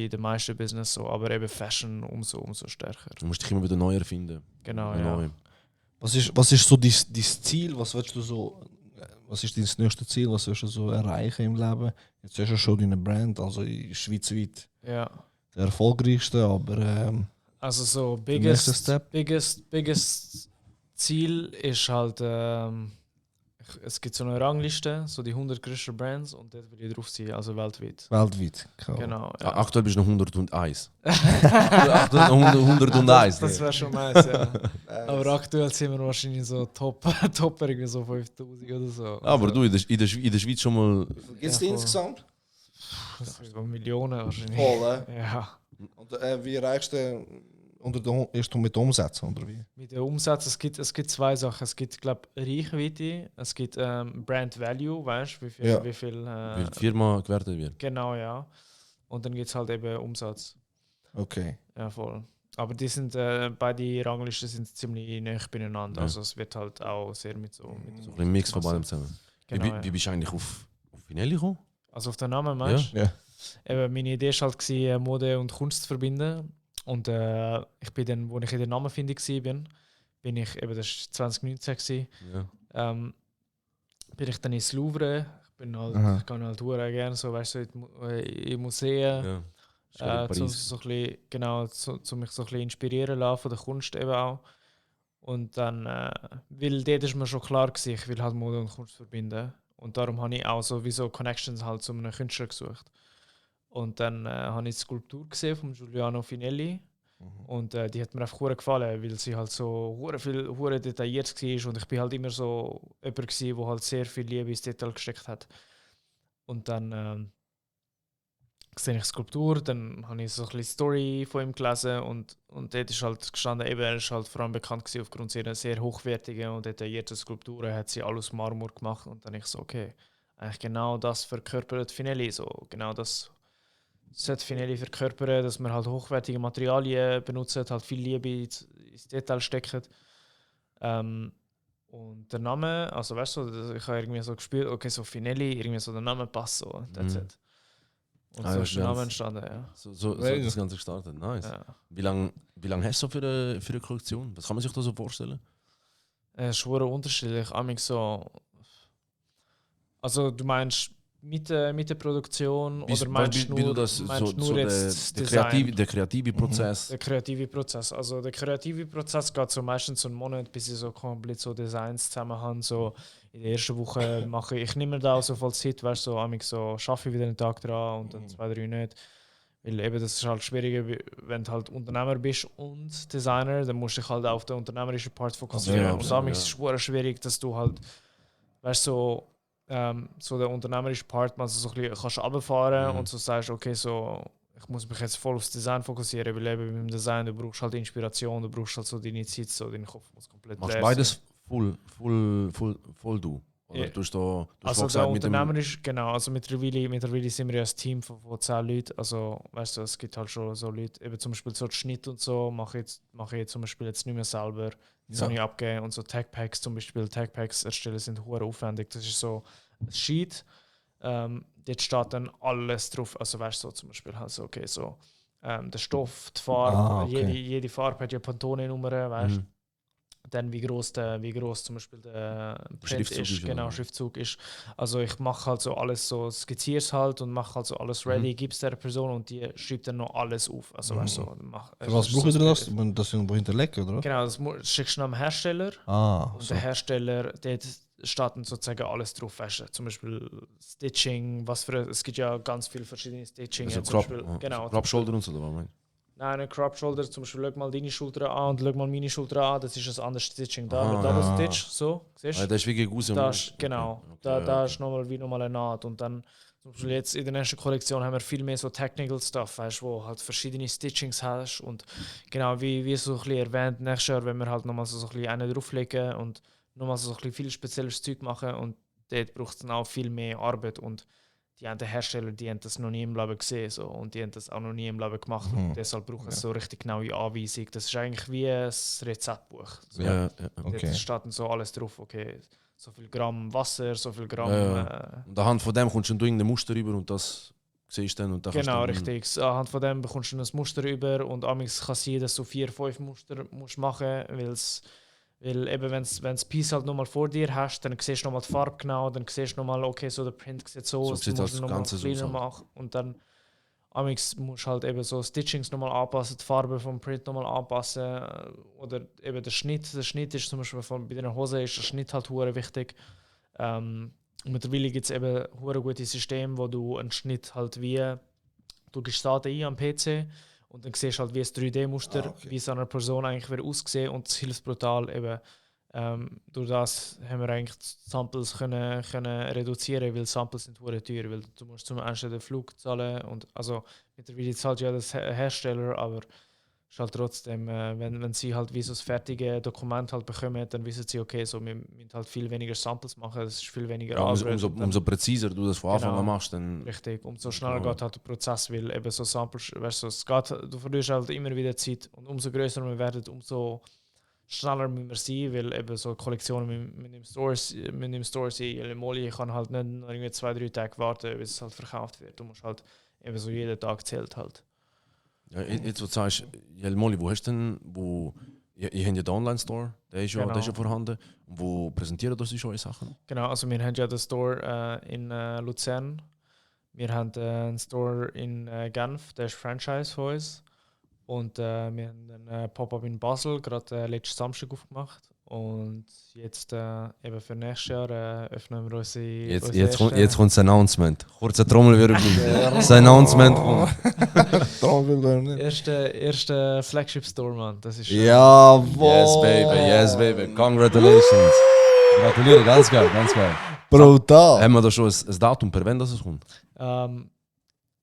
bei den meisten Business so, aber eben Fashion umso stärker. Du musst dich immer wieder neu erfinden. Genau, Neu. ja. Was ist so dein Ziel? Was willst du so? Was ist dein nächstes Ziel? Was willst du so erreichen im Leben? Jetzt hast du schon deine Brand, also schweizweit Ja. der erfolgreichste, aber Also so nächste Step? biggest Ziel ist halt, es gibt so eine Rangliste, so die 100 größten Brands und dort will ich drauf sein, also weltweit. weltweit. Cool. Genau. Ja. Aktuell bist du noch 101. Aktuell noch 101. Das wäre schon nice, ja. Aber aktuell sind wir wahrscheinlich so top irgendwie so 5000 oder so. Aber du, in der Schweiz schon mal. Gibt es Ja, voll. insgesamt? Das sind so Millionen wahrscheinlich. Voll, Ja. Und wie erreichst du erst mit Umsätzen, oder wie? Mit dem Umsatz, es gibt zwei Sachen. Es gibt, glaube ich, Reichweite, es gibt Brand Value, weißt du, Ja. wie viel Weil die Firma gewertet wird. genau, ja. Und dann gibt es halt eben Umsatz. Okay. Ja, voll. Aber die sind beide Ranglisten sind ziemlich nah beieinander. Ja. Also es wird halt auch sehr mit so. So ein bisschen Mix von beidem zusammen. Genau, Wie bist du eigentlich auf Finelli gekommen? Also auf den Namen meinst du? Ja. Eben, meine Idee war halt, Mode und Kunst zu verbinden. Und ich bin dann, wo ich in der Namenfindung war, bin ich, eben, das war 2019, gewesen, Ja. bin ich dann ins Louvre. Aha. Ich gehe halt hure gerne so, weißt du, in Museen. Ja. Ist gerade in Zum Paris. so ein bisschen, genau, zum mich so ein bisschen inspirieren lassen von der Kunst eben auch. Und dann, weil dort ist mir schon klar gewesen, ich will halt Mode und Kunst verbinden. Und darum habe ich auch so Connections halt zu einem Künstler gesucht. Und dann habe ich die Skulptur gesehen von Giuliano Finelli. Und die hat mir einfach hure gefallen, weil sie halt so hure detailliert war. Und ich bin halt immer so jemand gewesen, der halt sehr viel Liebe ins Detail gesteckt hat. Und dann sehe ich Skulptur, dann habe ich so ein bisschen Story von ihm gelesen und dort ist halt gestanden, eben, er ist halt vor allem bekannt gewesen aufgrund seiner sehr hochwertigen und detaillierten Skulpturen, hat sie alles aus Marmor gemacht und dann ich so, okay, eigentlich genau das verkörpert Finelli, so genau das sollte Finelli verkörpern, dass man halt hochwertige Materialien benutzt, halt viel Liebe ins Detail steckt. Und der Name, also weißt du, ich habe irgendwie so gespürt, okay, so Finelli, irgendwie so der Name passt so, that's it. Und so ist der Name entstanden, ja. So hat das Ganze gestartet, nice. Ja. Wie lang hast du für eine Kollektion? Was kann man sich da so vorstellen? Es ist sehr unterschiedlich. So, also du meinst mit der Produktion oder meinst du nur, das meinst so jetzt der kreative Prozess? Der kreative Prozess. Also der kreative Prozess geht so meistens so einen Monat, bis ich so komplett so Designs zusammen habe. So in der ersten Woche ich nehme mir da auch so voll Zeit, weißt du, so schaffe ich wieder einen Tag dran und dann 2, 3 nicht. Weil eben das ist halt schwieriger, wenn du halt Unternehmer bist und Designer, dann musst du dich halt auf den unternehmerischen Part fokussieren. Ja, und damit ist es schwierig, dass du halt, weißt du, so der unternehmerische Part mal so ein bisschen kannst runterfahren und so sagst, okay, so ich muss mich jetzt voll aufs Design fokussieren, weil eben beim Design, du brauchst halt Inspiration, du brauchst halt so deine Zeit, so dein Kopf muss komplett Machst leer beides voll du? Oder Ja. du hast da Also der unternehmerisch, genau, also mittlerweile sind wir ja ein Team von 10 Leuten, also weißt du, es gibt halt schon so Leute, eben zum Beispiel so den Schnitt und so mache ich zum Beispiel jetzt nicht mehr selber, das habe ich abgegeben und so Tagpacks zum Beispiel, Tagpacks erstellen sind hure aufwendig, das ist so ein Sheet, dort steht dann alles drauf, also weißt du, so zum Beispiel halt so, okay, so der Stoff, die Farbe, jede Farbe hat ja Pantone-Nummer, weißt du. Dann wie groß zum Beispiel der Print Schriftzug ist, genau, Schriftzug ist. Also ich mache halt so alles so, skizziere es halt und mache halt so alles ready, gib's der Person und die schreibt dann noch alles auf. Also weißt du, Für was braucht ihr das? Das irgendwo hinterlegen, oder? Genau, das schickst du am Hersteller und der Hersteller, dort steht dann sozusagen alles drauf. Weißt du? Zum Beispiel Stitching, es gibt ja ganz viele verschiedene Stitching. Also zum Beispiel, genau, Crop Shoulder und so, oder? Nein, eine Crop Shoulder, zum Beispiel, schau mal deine Schulter an und schau mal meine Schulter an, das ist ein anderes Stitching. Da mit Double Stitch, so, siehst du? Das ist wirklich gut. Genau, da ist nochmal eine Naht. Und dann, zum Beispiel jetzt in der nächsten Kollektion haben wir viel mehr so Technical Stuff, weißt, wo halt verschiedene Stitchings hast. Und genau, wie so ein bisschen erwähnt, nächstes Jahr, wenn wir halt nochmal so ein bisschen einen drauflegen und nochmal so ein bisschen viel spezielles Zeug machen und dort braucht es dann auch viel mehr Arbeit und die Hersteller, die haben das noch nie im Leben gesehen so, und die haben das auch noch nie im Leben gemacht. Und deshalb brauchen es so richtig genaue Anweisung. Das ist eigentlich wie ein Rezeptbuch. So. Okay. Da steht dann so alles drauf, okay, so viel Gramm Wasser, so viel Gramm... Und anhand von dem kommst du irgendein Muster rüber und das siehst du dann. Und genau, richtig. Anhand von dem bekommst du ein Muster rüber und amigs kann es sein, dass du 4, 5 Muster musst machen musst, weil eben, wenn du das Piece halt nochmal vor dir hast, dann siehst du nochmal die Farbe genau, dann siehst du nochmal, okay, so der Print sieht so aus, du musst nochmal kleiner machen und dann amigs musst du halt eben so Stitchings nochmal anpassen, die Farbe vom Print nochmal anpassen oder eben der Schnitt ist zum Beispiel bei einer Hose ist der Schnitt halt hure wichtig. Mittlerweile gibt es eben hure gute Systeme, wo du einen Schnitt halt du gibst Daten ein am PC und dann siehst du halt wie ein 3D-Muster, wie es an einer Person eigentlich wieder aussehen und es hilft brutal eben. Durch das haben wir eigentlich die Samples können reduzieren, weil Samples sind hure teuer, weil du musst zum einen den Flug zahlen und also mittlerweile zahlt ja das Hersteller, aber ist halt trotzdem, wenn sie halt wie so das fertige Dokument halt bekommen, dann wissen sie, okay, so wir müssen halt viel weniger Samples machen, das ist viel weniger Arbeit. Umso präziser du das von Anfang an machst, dann... Richtig, umso schneller geht halt der Prozess, weil eben so Samples, weißt du, du verlierst halt immer wieder Zeit und umso größer wir werden, umso schneller müssen wir sein, weil eben so Kollektionen mit dem Store sein, Molly kann halt nicht noch irgendwie 2, 3 Tage warten, bis es halt verkauft wird. Du musst halt eben so jeden Tag zählt halt. Ja, jetzt, wo du sagst, Molly, wo hast du denn, ihr habt ja den Online-Store, der ist ja vorhanden. Wo präsentieren das schon Sachen? Genau, also wir haben ja den Store in Luzern. Wir haben einen Store in Genf, der ist Franchise von uns. Und wir haben einen Pop-up in Basel, gerade letzten Samstag aufgemacht. Und jetzt eben für nächstes Jahr öffnen wir unsere Jetzt kommt das Announcement. Kurzer Trommelwirbel. Das Announcement kommt. Trommelwirbel nicht. Erste Flagship Store, Mann. Das ist Jawohl! Yes, baby. Congratulations. Gratuliere, ganz geil. Brutal! Haben wir da schon ein Datum, per wann das kommt?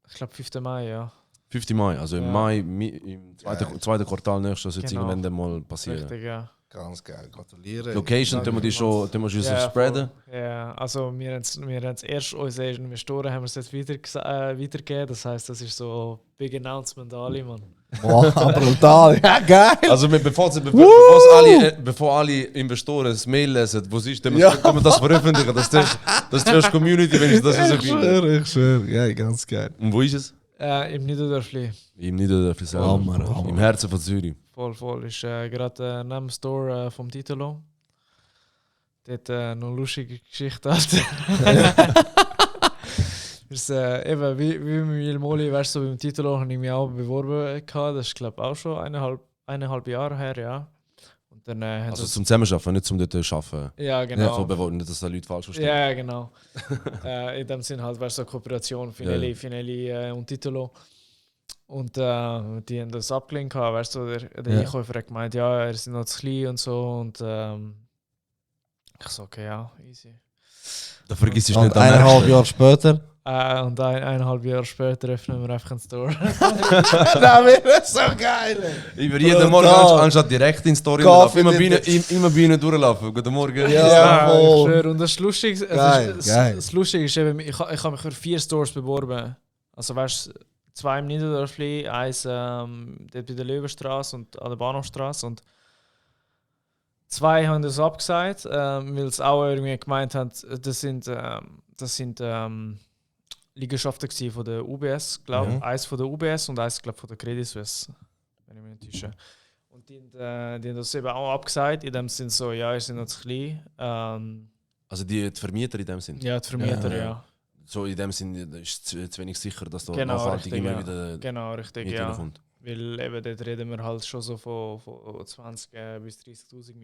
Ich glaube 5. Mai, ja. 5. Mai, also im Ja. Mai, im zweiten Quartal nächstes, also jetzt Genau. irgendwann mal passieren. Richtig, ja. Ganz geil, gratuliere. Location, tun wir die schon uns spreaden. voll. Ja, also wir haben es erst unseren Investoren haben wir es jetzt weitergegeben. Das heisst, das ist so Big Announcement an alle, Mann. Wow, brutal, ja geil. Also bevor alle Investoren das Mail lesen, wo sie ist, tun wir das veröffentlichen, dass die erste Community, wenn ich das Ich schwöre, ja, ganz geil. Und wo ist es? Im Niederdörfli. Im Niederdörfli selber. Hammer. Im Herzen von Zürich. Voll. Ist gerade neben dem Store vom Titolo. Dort noch lustige Geschichte. Ist, eben, wie mit Moli, weißt du, so beim Titolo habe ich mich auch beworben. Das ist, glaube ich, auch schon eineinhalb Jahre her, ja. Und dann haben Also sie- zum Zusammenarbeiten, nicht zum dort arbeiten. Ja, genau. So beworben, nicht, dass da Leute falsch verstehen. Ja, genau. In dem Sinn halt, weißt du, so Kooperation, Finelli, Ja. Finelli und Titolo. Und die haben das abgelehnt, weißt du, der Ja. Einkäufer hat gemeint, ja, er ist noch zu klein und so. Und ich so, okay, ja, easy. Da vergisst du Und nicht am 1,5 nächsten. Jahre später. Und eineinhalb Jahre später öffnen wir einfach einen Store. Das wäre so geil. Über jeden Morgen, anstatt direkt in die Story Kaffee immer mit- bei ihnen durchlaufen. Guten Morgen. Ja. ich voll. schwöre. Und das Lustige, Geil, geil. das Lustige ist eben, ich habe mich für 4 Stores beworben. Also weißt du, 2 im Niederdörfli, 1 dort bei der Löwenstraße und an der Bahnhofstraße. Und 2 haben das abgesagt, weil sie auch irgendwie gemeint haben, das sind Liegenschaften gewesen von der UBS, glaube ich. Mhm. Eins von der UBS und eins, glaube ich, von der Credit Suisse, wenn ich mich nicht täusche. Und die haben das eben auch abgesagt, in dem Sinn so, ja, ihr seid noch zu klein. Also die Vermieter in dem Sinn. Ja, die Vermieter, Ja. ja. So in dem Sinn ist es zu wenig sicher, dass da Genau, nachhaltig richtig, immer ja. wieder Genau, richtig, Miete ja. kommt. Weil eben dort reden wir halt schon so von 20 bis 30'000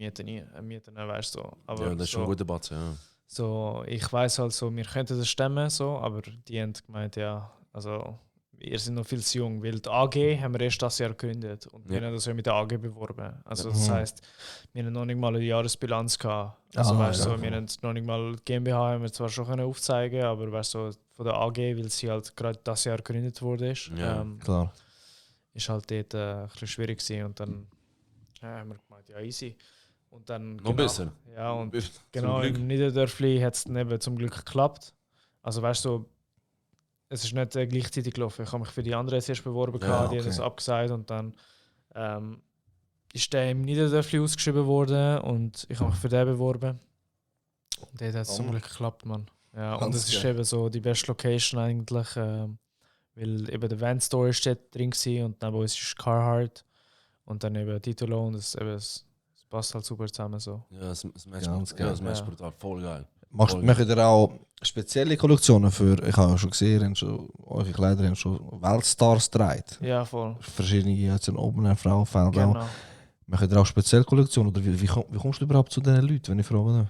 Mieten, weißt du. So. Aber Ja, das ist schon ein guter Batzen, ja. so, ich weiß halt so, wir könnten das stemmen, so, aber die haben gemeint, ja, also ihr seid noch viel zu jung, weil die AG haben wir erst das Jahr gegründet und wir Ja. haben das ja mit der AG beworben. Also das Mhm. heisst, wir haben noch nicht mal eine Jahresbilanz gehabt. Also weißt du, ja. so, wir haben noch nicht mal GmbH haben wir zwar schon können aufzeigen, aber weißt du, so, von der AG, weil sie halt gerade das Jahr gegründet wurde, Ja. Klar. ist halt dort ein bisschen schwierig gewesen und dann haben wir gemeint, ja easy. Und dann Noch besser. Ja, und Zum genau, Glück. im Niederdörfli hat es dann eben zum Glück geklappt. Also weißt du, es ist nicht gleichzeitig gelaufen. Ich habe mich für die anderen zuerst beworben, Ja, die haben okay. das abgesagt und dann ist der im Niederdörfli ausgeschrieben worden und ich habe mich für den beworben. Und dort hat es zum Glück geklappt, Mann. Ja, und Ganz es ist geil. eben so die beste Location eigentlich, weil eben der Van Store ist dort drin gewesen und neben uns ist Carhartt und dann eben Titolo und es passt halt super zusammen so. Ja, das Match, Ganz ja, geil. das Match Ja. brutal, voll geil. Macht ihr auch spezielle Kollektionen für, ich habe ja schon gesehen, ihr habt schon, eure Kleider haben schon Weltstars getragen. Ja, voll. Verschiedene, jetzt in oben ein Frauenfeld auch. Genau. Macht ihr auch spezielle Kollektionen? Oder wie kommst du überhaupt zu diesen Leuten, wenn ich frage?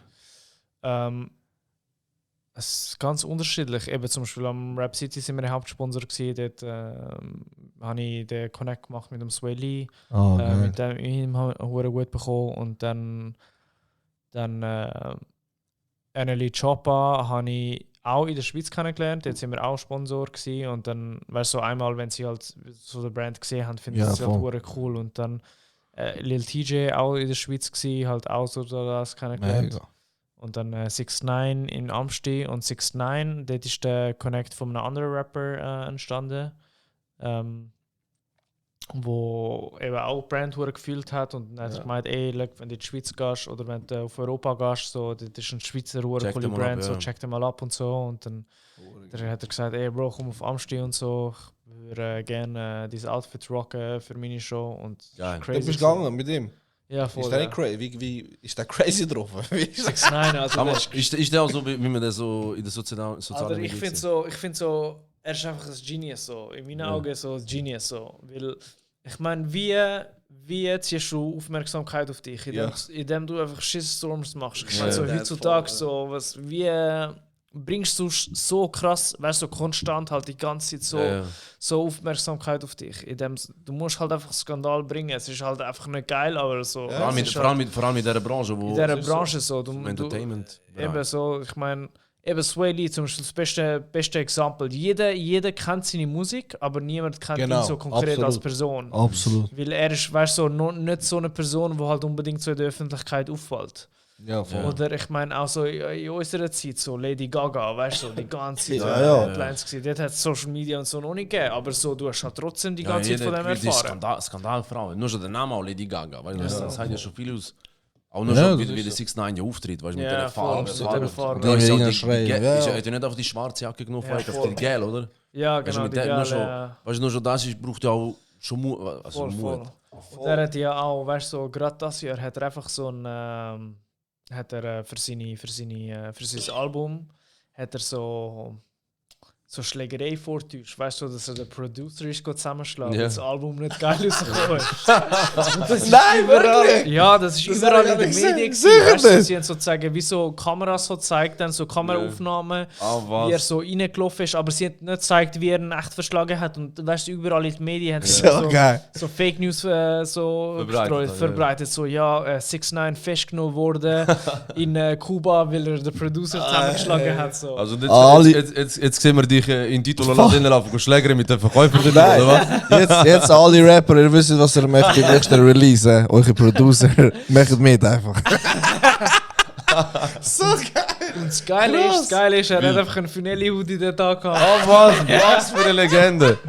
Es ist ganz unterschiedlich. Eben zum Beispiel am Rap City sind wir der Hauptsponsor gewesen. Dort habe ich den Connect gemacht mit dem Sway Lee. Ah, geil. Mit dem ihm hure gut bekommen. Und dann Anneli Choppa habe ich auch in der Schweiz kennengelernt. Dort sind wir auch Sponsor gewesen. Und dann, weißt du, so einmal, wenn sie halt so den Brand gesehen haben, finde ich Ja, das halt voll. hure cool. Und dann Lil TJ auch in der Schweiz gewesen, halt auch so das kennengelernt. Mega. Und dann 6ix9ine in Amsti. Und 6ix9ine, dort ist der Connect von einem anderen Rapper entstanden. Wo eben auch Brand gefühlt hat. Und dann hat er gemeint, ey, look, wenn du in die Schweiz gehst oder wenn du auf Europa gehst, so, das ist ein Schweizer Check coole den mal Brand, ab, so ja. check den mal ab und so. Und dann hat er gesagt, ey Bro, komm auf Amsti und so. Ich würde gerne dieses Outfit rocken für meine Show. Und Geil. Du bist gegangen mit ihm. Ja, voll. Ist der Ja. nicht crazy? Wie ist der crazy drauf? Wie ist das? 6ix9ine, also Aber das ist der auch so, wie man das so in der sozialen Alter, ich Medien finde sieht? so, er ist einfach ein Genius so. In meinen Augen so ein Genius so. Weil, ich meine, wie ziehst du Aufmerksamkeit auf dich, indem du einfach Shitstorms machst? Ich meine, so Ja, heutzutage voll, so, wie bringst du so krass, weißt du, so konstant halt die ganze Zeit so Aufmerksamkeit auf dich. Du musst halt einfach Skandal bringen. Es ist halt einfach nicht geil, aber so. Vor allem in dieser Branche, wo in dieser Branche so. im Entertainment. Eben so, ich meine, eben Sway Lee zum Beispiel das beste Exempel. Jeder kennt seine Musik, aber niemand kennt ihn so konkret als Person. Absolut. Weil er ist, weißt du, so, nicht so eine Person, die halt unbedingt so in der Öffentlichkeit auffällt. Ja, voll. Oder ich meine auch so in unserer Zeit, so Lady Gaga, weißt du, so, die ganze Zeit Headlines gewesen. Dort hat es Social Media und so noch nicht gegeben, aber so, du hast halt trotzdem die ganze Zeit von dem erfahren. Skandalfrau. Nur schon der Name auch Lady Gaga, weil das sagt ja schon viel aus. Auch nur schon, wie der 6ix9ine auftritt, weißt du, mit der Farbe. Ja, ist ja nicht auf die schwarze Jacke genug, auf die Gel, oder? Ja, genau, die Gel, weißt du, nur schon das braucht ja auch schon Mut. Also voll. Und er hat ja auch, weißt du, so, gerade das Jahr hat er einfach so ein, hat er für sein Album, hat er so Schlägerei vortäuscht, weißt du, dass er der Producer ist, zusammenschlagen, weil das Album nicht geil rausgekommen ist. Nein, wirklich? Ja, das ist überall in den Medien. Weißt du, sie haben sozusagen wie so Kameras so gezeigt, dann so Kameraaufnahmen, wie er so reingelaufen ist, aber sie haben nicht gezeigt, wie er ihn echt verschlagen hat. Und weißt du, überall in den Medien haben sie so Fake News verbreitet. So, ja, 6ix9ine festgenommen wurde in Kuba, weil er den Producer zusammengeschlagen hat. So. Also jetzt sehen wir dich in Titulo laufen, Schläger mit den Verkäufern, oder was? Jetzt alle Rapper, ihr wisst, was ihr möchtet im nächsten Release. Eure Producer, macht mit einfach. So geil! Und das Geile ist, er hat einfach einen Finelli-Hoodie den Tag gehabt. Oh was für eine Legende!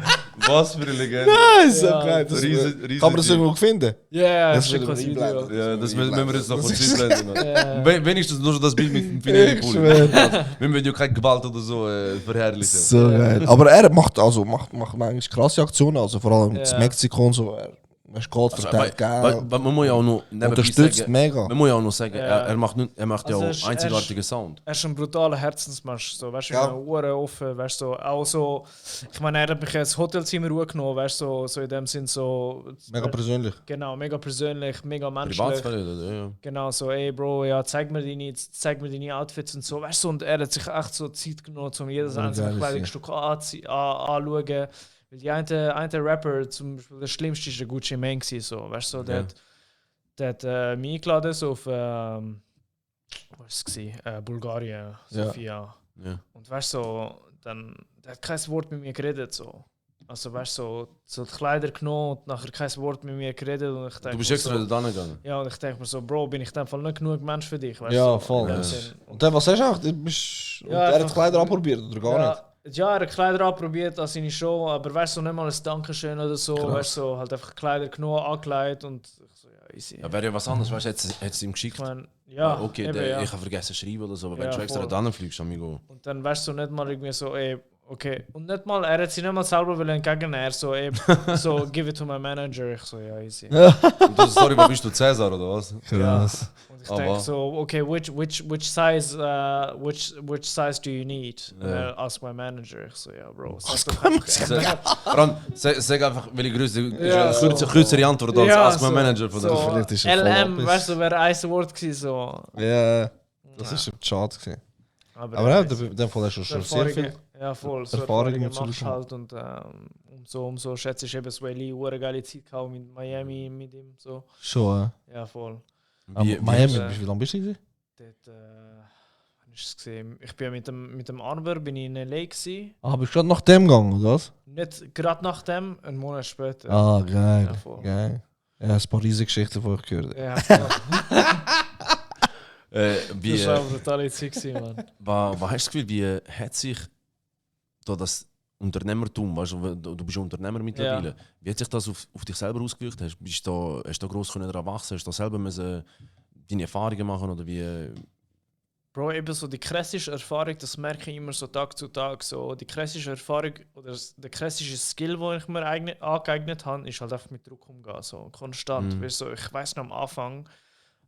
Was für eine Legende! Nein, so geil! Riesen Kann man das irgendwo finden? Ja, das ist will ein ich Video. einblenden. Ja, das müssen wir jetzt noch kurz einblenden. Wenigstens nur schon das Bild mit dem Finelli-Pulli. Wir wollen ja keine Gewalt oder so verherrlichen. So geil. Aber er macht manchmal krasse Aktionen, also vor allem in Mexiko und so. Er ist Gold verteilt, geil. Man muss ja auch noch unterstützt sagen, mega. Man muss ja auch noch sagen, er macht ja Also auch einzigartigen Sound. Er ist ein brutaler Herzensmensch, so, weißt du, ja. Ohren offen, weißt du, auch so, ich meine, er hat mich ins Hotelzimmer genommen, weißt du, so in dem Sinn so... Mega persönlich. Genau, mega persönlich, mega menschlich. Privatsphäre, ja. Genau, so, ey Bro, ja, zeig mir deine Outfits und so, weißt du, und er hat sich echt so Zeit genommen, um jedes einzelne Kleidungsstück anzuschauen. Weil die eine Rapper, zum Beispiel der schlimmste ist der Gucci Mane, so, weißt du, der hat mich eingeladen so auf was war Bulgarien, Sofia. Ja. Und weißt du, so, dann der hat kein Wort mit mir geredet. So. Also weißt du, so die Kleider genommen und nachher kein Wort mit mir geredet. Und ich Du bist extra da gegangen? Ja, und ich denke mir so, Bro, bin ich in dem Fall nicht genug Mensch für dich? Weißt ja, so, voll. Ja. Und dann, was hast du auch? Er hat Kleider anprobiert oder gar nicht? Ja, er hat Kleider anprobiert an seine Show, aber weißt du, nicht mal ein Dankeschön oder so. Krass. Weißt du, halt einfach Kleider genommen, angekleidet und ich so, ja, easy. Ja, wäre ja was anderes, weißt du, hättest du ihm geschickt. Ich mein, ja, okay, eben, ich habe vergessen zu schreiben oder so, aber wenn Ja, du extra voll. dann fliegst, amigo. Und dann weißt du nicht mal irgendwie so, ey, okay. Und nicht mal, er hat sich nicht mal selber entgegennehmen. Er so, ey, so, give it to my manager. Ich so, ja, easy. Und du, sorry, wo bist du, Cäsar oder was? Krass. Und ich denke so, okay, which size do you need? And I ask my manager. Ich so, ja, Bro. Sag einfach, welche Größe, kürzere Antwort als Ask My Manager von der so, Vielleicht ist er voll LM, abis. weißt du, wäre ein Wort gewesen, so. Ja, das ist schade gewesen. Aber ja, in dem Fall hast du schon sehr viel. Ja, voll. So Erfahrungen machst halt und umso schätze ich eben Sway Lee, eine geile Zeit gehabt mit Miami mit ihm, so. Schon, Ja, voll. Miami, wie lange bist du gewesen? Dort, wann ist es gesehen? Ich bin mit dem Arber bin ich in LA gewesen. Bist du gerade nach dem gegangen, oder was? Nicht gerade nach dem, einen Monat später. Geil. Ja, voll. Geil. Ja, ein paar riesige Geschichten, die ich gehört habe. Ja, voll. Wie, Das war eine brutale Zeit gewesen, Mann. was hast du das Gefühl, wie hat sich da das Unternehmertum, weißt du bist Unternehmer mittlerweile, wie hat sich das auf dich selber ausgewirkt? Hast du da gross daran wachsen? Hast du da selber müssen deine Erfahrungen machen oder wie? Bro, eben so die krasseste Erfahrung, das merke ich immer so Tag zu Tag. So, die krasseste Erfahrung oder der krasseste Skill, den ich mir angeeignet habe, ist halt einfach mit Druck umgehen. So, konstant. Weißt du, ich weiss noch am Anfang,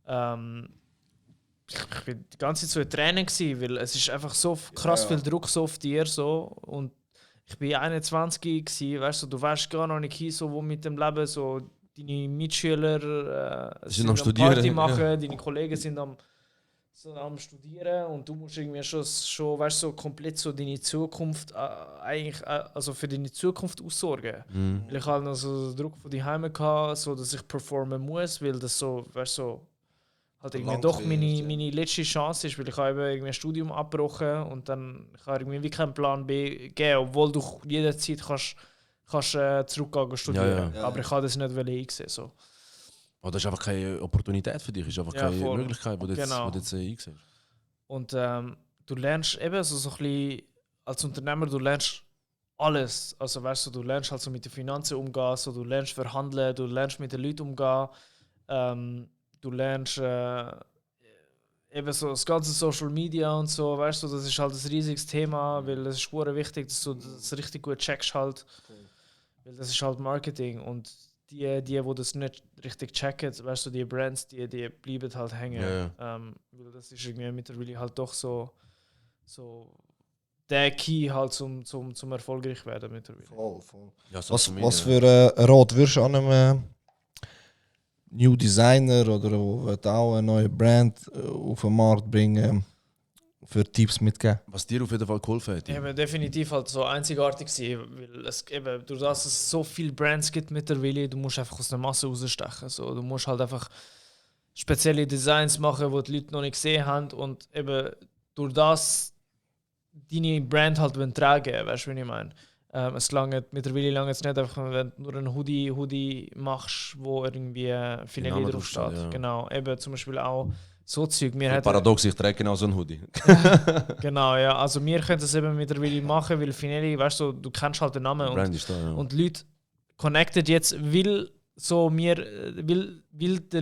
ich war die ganze Zeit so in Tränen gewesen, weil es ist einfach so krass viel Druck so auf dir. So, und ich war 21 gewesen, weißt du weißt gar noch nicht hin, so, wo mit dem Leben so deine Mitschüler sind am Studieren, Party machen, ja. deine Kollegen sind am Studieren und du musst irgendwie schon weißt, so komplett so deine Zukunft also für deine Zukunft aussorgen. Weil ich halt noch so den Druck von die Heime hatte, so dass ich performen muss, weil das so, weißt so halt irgendwie doch meine letzte Chance ist, weil ich habe eben irgendwie ein Studium abgebrochen und dann ich habe irgendwie wie keinen Plan B gegeben, obwohl du jederzeit kannst zurückgehen und studieren. Ja. Aber ich habe das nicht einsehen. So. Oh, das ist einfach keine Opportunität für dich, ist einfach keine voll. Möglichkeit, die du jetzt, Genau. wo du jetzt einsiehst. Und du lernst eben so ein bisschen, als Unternehmer, du lernst alles. Also weißt du lernst halt so mit den Finanzen umgehen, so, du lernst verhandeln, du lernst mit den Leuten umgehen, du lernst eben so das ganze Social Media und so, weißt du, das ist halt ein riesiges Thema, weil es ist sehr wichtig, dass du das richtig gut checkst halt. Weil das ist halt Marketing und die das nicht richtig checken, weißt du, die Brands, die bleiben halt hängen. Weil das ist irgendwie mittlerweile halt doch so der Key halt zum erfolgreich werden mittlerweile. Voll. Ja, Was für einen Rat würdest du an einem New Designer oder auch eine neue Brand auf den Markt bringen, für Tipps mitgeben? Was dir auf jeden Fall geholfen hat. Eben definitiv halt so einzigartig sein, weil es eben, durch das es so viele Brands gibt mittlerweile, du musst einfach aus der Masse rausstechen. So. Du musst halt einfach spezielle Designs machen, die Leute noch nicht gesehen haben und eben durch das deine Brand halt tragen, weißt du, wie ich meine? Mittlerweile lange jetzt nicht einfach, wenn du nur einen Hoodie machst, wo irgendwie Finelli drauf steht. Ja. Genau, eben zum Beispiel auch so Zeug. Paradox, ich trage genau so einen Hoodie. Genau, ja. Also wir können das eben mittlerweile machen, weil Finelli, weißt du kennst halt den Namen Brand ist da, ja. und die Leute connected jetzt, weil den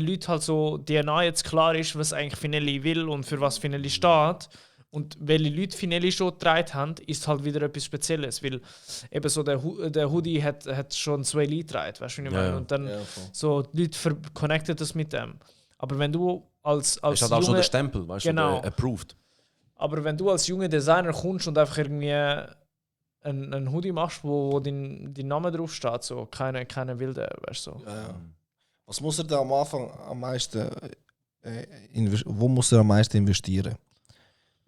Leuten halt so DNA jetzt klar ist, was eigentlich Finelli will und für was Finelli steht. Und welche Leute Finelli schon getragen haben, ist halt wieder etwas Spezielles, weil eben so der Hoodie hat schon 2 Leute getragen, weißt du, wie ich meine? Und dann so die Leute connecten das mit dem. Aber wenn du als ist halt auch schon der Stempel, weißt genau. du, approved. Aber wenn du als junger Designer kommst und einfach irgendwie einen Hoodie machst, wo dein Name drauf steht, so keine wilde, weißt du. So. Ja. Was muss er da am Anfang am meisten wo muss er am meisten investieren?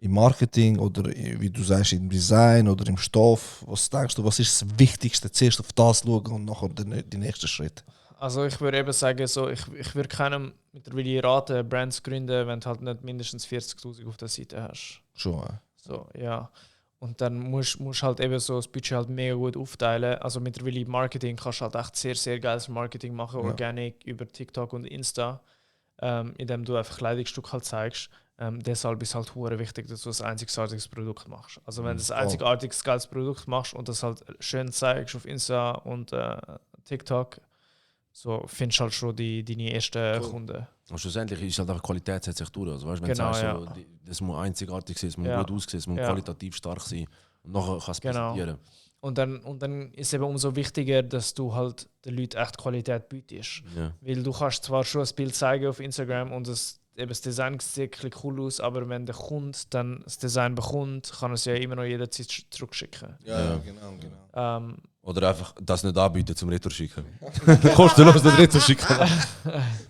Im Marketing oder wie du sagst, im Design oder im Stoff? Was denkst du, was ist das Wichtigste? Zuerst auf das schauen und nachher die nächsten Schritte. Also ich würde eben sagen, so, ich würde keinem mittlerweile raten, Brands gründen, wenn du halt nicht mindestens 40'000 auf der Seite hast. Schon, So, ja. Und dann musst halt eben so das Budget halt mega gut aufteilen. Also mittlerweile Marketing kannst du halt echt sehr, sehr geiles Marketing machen, Organic über TikTok und Insta, indem du einfach Kleidungsstück halt zeigst. Deshalb ist halt hure wichtig, dass du ein einzigartiges Produkt machst. Also wenn du ein einzigartiges geiles Produkt machst und das halt schön zeigst auf Insta und TikTok, so findest du halt schon deine ersten Kunden. Und schlussendlich ist halt einfach Qualität setzt sich durch. Also, weißt, wenn Genau, du sagst, so, das muss einzigartig sein, es muss gut aussehen, es muss qualitativ stark sein und nachher kannst du es präsentieren. Und dann ist es eben umso wichtiger, dass du halt den Leuten echt Qualität bietest. Ja. Weil du kannst zwar schon ein Bild zeigen auf Instagram und das Design sieht cool aus, aber wenn der Kunde dann das Design bekommt, kann er es ja immer noch jederzeit zurückschicken. Ja, genau. Oder einfach das nicht anbieten zum Retour schicken. Kostenlos das Retour schicken.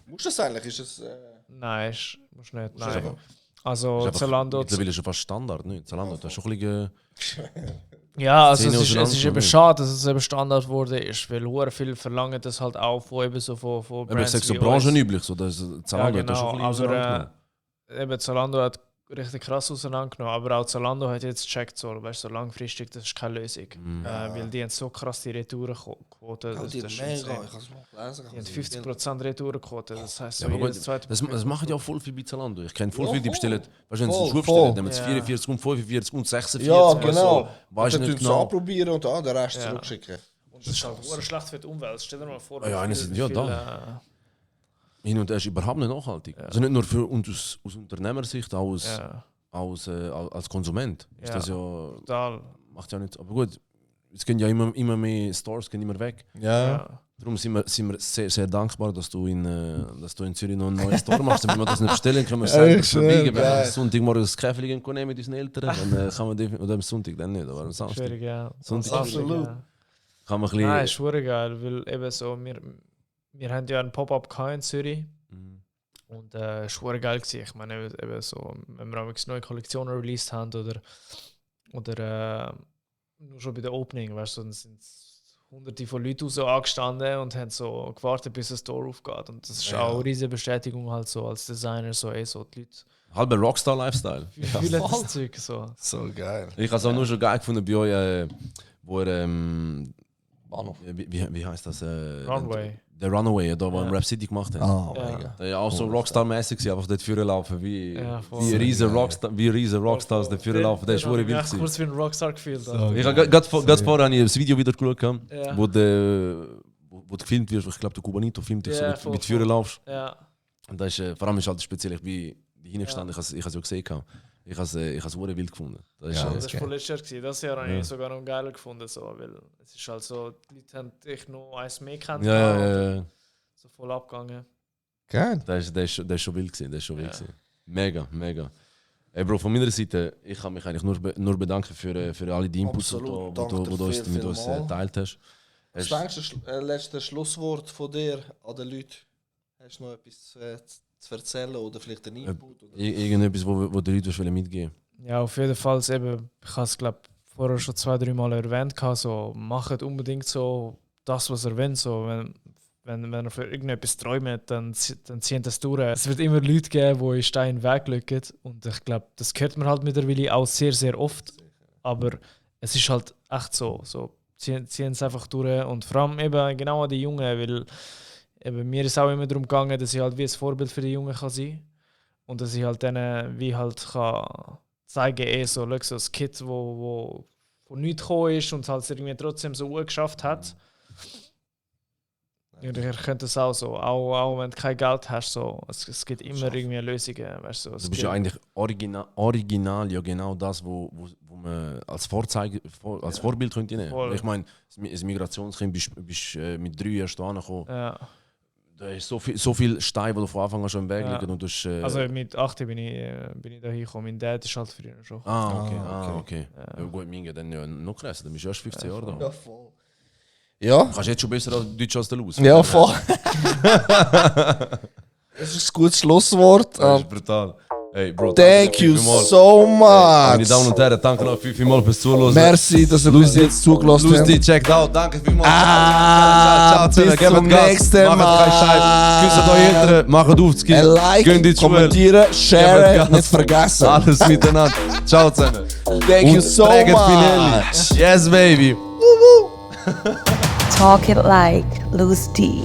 Musst du das eigentlich? Ist es, Nein, musst nicht. Musst Nein. einfach- Also Zalando. Mittlerweile ist schon fast Standard, nicht? Zalando, das ist schon ein bisschen... Ja, also Zähne es ist auseinander, eben ne? schade, dass es eben Standard wurde ist, weil hure viel verlangen das halt auch von eben so von Aber ich Brands sage so wie uns. branchenüblich, so, dass Zalando Ja, hat das schon ein bisschen auseinandergenommen. eben Zalando hat richtig krass auseinandergenommen, aber auch Zalando hat jetzt gecheckt, so, weißt, so langfristig, das ist keine Lösung. Weil die haben so krass die Retourenquote. Ja, Das die ist mega, insane. ich kann es mal lesen. Die haben 50% Retourenquote, das heisst so Ja, aber jedes gut, zweite das machen ja auch voll viel bei Zalando. Ich kenne voll Ja, viele, die bestellen, weißt du, wenn sie Voll, einen Schuh voll. bestellen, nehmen sie Ja. 44 und 45 und 46. Ja, weißt du, genau. Weißt du Dann nicht tun sie genau. anprobieren und den Rest Ja. zurückschicken. Und das ist halt hure schlecht für die Umwelt. Stell dir mal vor, Ja, wie das viel- ist- ja, wie da. Hin und her ist überhaupt nicht nachhaltig. Also nicht nur für uns aus Unternehmersicht, auch als Konsument. Ist Ja. das ja, total. macht ja nicht. Aber gut, es gehen ja immer mehr Stores gehen immer weg. Ja. Darum sind wir sehr, sehr dankbar, dass du in Zürich noch einen neuen Store machst, damit wir das nicht bestellen können. Wir selber schön, vorbeigen. Wenn wir geil. am Sonntagmorgen das Käfeli gehen nehmen mit unseren Eltern, dann kann man oder am Sonntag dann nicht, aber am Samstag Schwierig, ja. Sonntag. Absolut. Ja. kann man ein Nein, bisschen... ist hure geil, weil eben so, wir haben ja einen Pop-Up gehabt in Zürich Mhm. und es war hure geil gewesen. Ich meine, eben so, wenn wir auch neue Kollektionen released haben oder nur schon bei der Opening, weißt du, dann sind hunderte von Leuten so angestanden und haben so gewartet, bis das Tor aufgeht. Und das ist auch eine riesige Bestätigung halt so als Designer, so, so die Leute Halber Rockstar-Lifestyle. fühlen das Zeug so. So geil. Ich habe es auch nur schon geil gefunden bei euch, wo Bahnhof. wie heißt das? Runway. Der Runaway, da wo Ja. wir Rap City gemacht haben. Ah, Ja. mega. Der ja auch so Rockstar-mäßig gewesen, einfach dort vorne laufen, wie voll. riesen Rockstars dort vorne laufen. Das ist wirklich wild wild. Ich gewesen. kurz wie ein Rockstar gefühlt. So. Alter. Ich habe gerade vorher habe ich das Video wieder geschaut, Ja. wo du gefilmt wirst. Ich glaube, der Cubanito filmt dich Ja, so voll, mit Führer laufst. Ja. Und das ist, vor allem ist halt speziell, ich bin hingestanden, ich habe es ja gesehen. Ich habe es wild gefunden. Das ist, Ja, Das war von letztes Jahr gewesen. Das Jahr habe ich sogar noch geiler gefunden. So, weil es ist halt so, die Leute haben dich noch eins mehr kennt. ja. So voll abgegangen. Geil. Das ist schon wild gewesen. Das ist schon wild Ja. gewesen. Mega. Ey Bro, von meiner Seite, ich kann mich eigentlich nur bedanken für alle die Inputs, die Absolut, du danke dir uns mit uns vielmals. geteilt hast. Was denkst du, das letzte Schlusswort von dir an den Leuten? Hast du noch etwas zu erzählen oder vielleicht einen Input? Oder? Irgendetwas, wo die Leute mitgeben Ja, auf jeden Fall. Eben, ich habe es glaube vorher schon 2-3 Mal erwähnt. So, macht unbedingt so das, was ihr wollt. So, wenn ihr für irgendetwas träumt, dann zieht das durch. Es wird immer Leute geben, die in Stein weglücken. Und ich glaube, das hört man halt mittlerweile auch sehr, sehr oft. Aber es ist halt echt so. Ziehen es einfach durch. Und vor allem eben genau an die Jungen, weil eben, mir ist auch immer darum gegangen, dass ich halt wie ein Vorbild für die Jungen kann sein. Und dass ich halt denen wie halt kann zeigen, so ein Kid, wo von nichts gekommen ist und halt irgendwie trotzdem so geschafft hat. Ja, ihr könnt es auch so, auch wenn du kein Geld hast, so, es gibt immer irgendwie Lösungen. Weißt du, Du bist ja eigentlich original ja genau das, wo man als Vorbild könnte nehmen. Voll. Ich meine, als Migrationskind bist mit 3 erst angekommen. Ja. Da ist so viel Stein, die von Anfang an schon im Weg Ja. liegen. Und du hast, Also mit 8 bin ich da hingekommen. Mein Dad ist halt früher schon. okay. Ja, gut, Minge, dann ja noch krasser, dann bist du erst 15 Jahre da. Ja, voll. Ja, Kannst du jetzt schon besser Deutsch als der Luz. ja, voll. Das ist ein gutes Schlusswort. Das ist brutal. Hey, Bro, Thank you so Meine Damen much. und Herren, danke noch vielmals fürs Zuhören. Merci, dass ihr bis jetzt zugelassen habt. Lusti, checkt out. Danke vielmals. Bis zusammen. Gebt zum Gas. nächsten Macht keinen Scheiß. Küsst euch Eltern, macht auf das Kind. Like, Gönnt in die Schule. kommentieren, share, Gebt nicht Gas. vergessen. Alles miteinander. Ciao zusammen. Thank you so prägt much. Pinelli. Yes, baby. Talk it like Lucy D.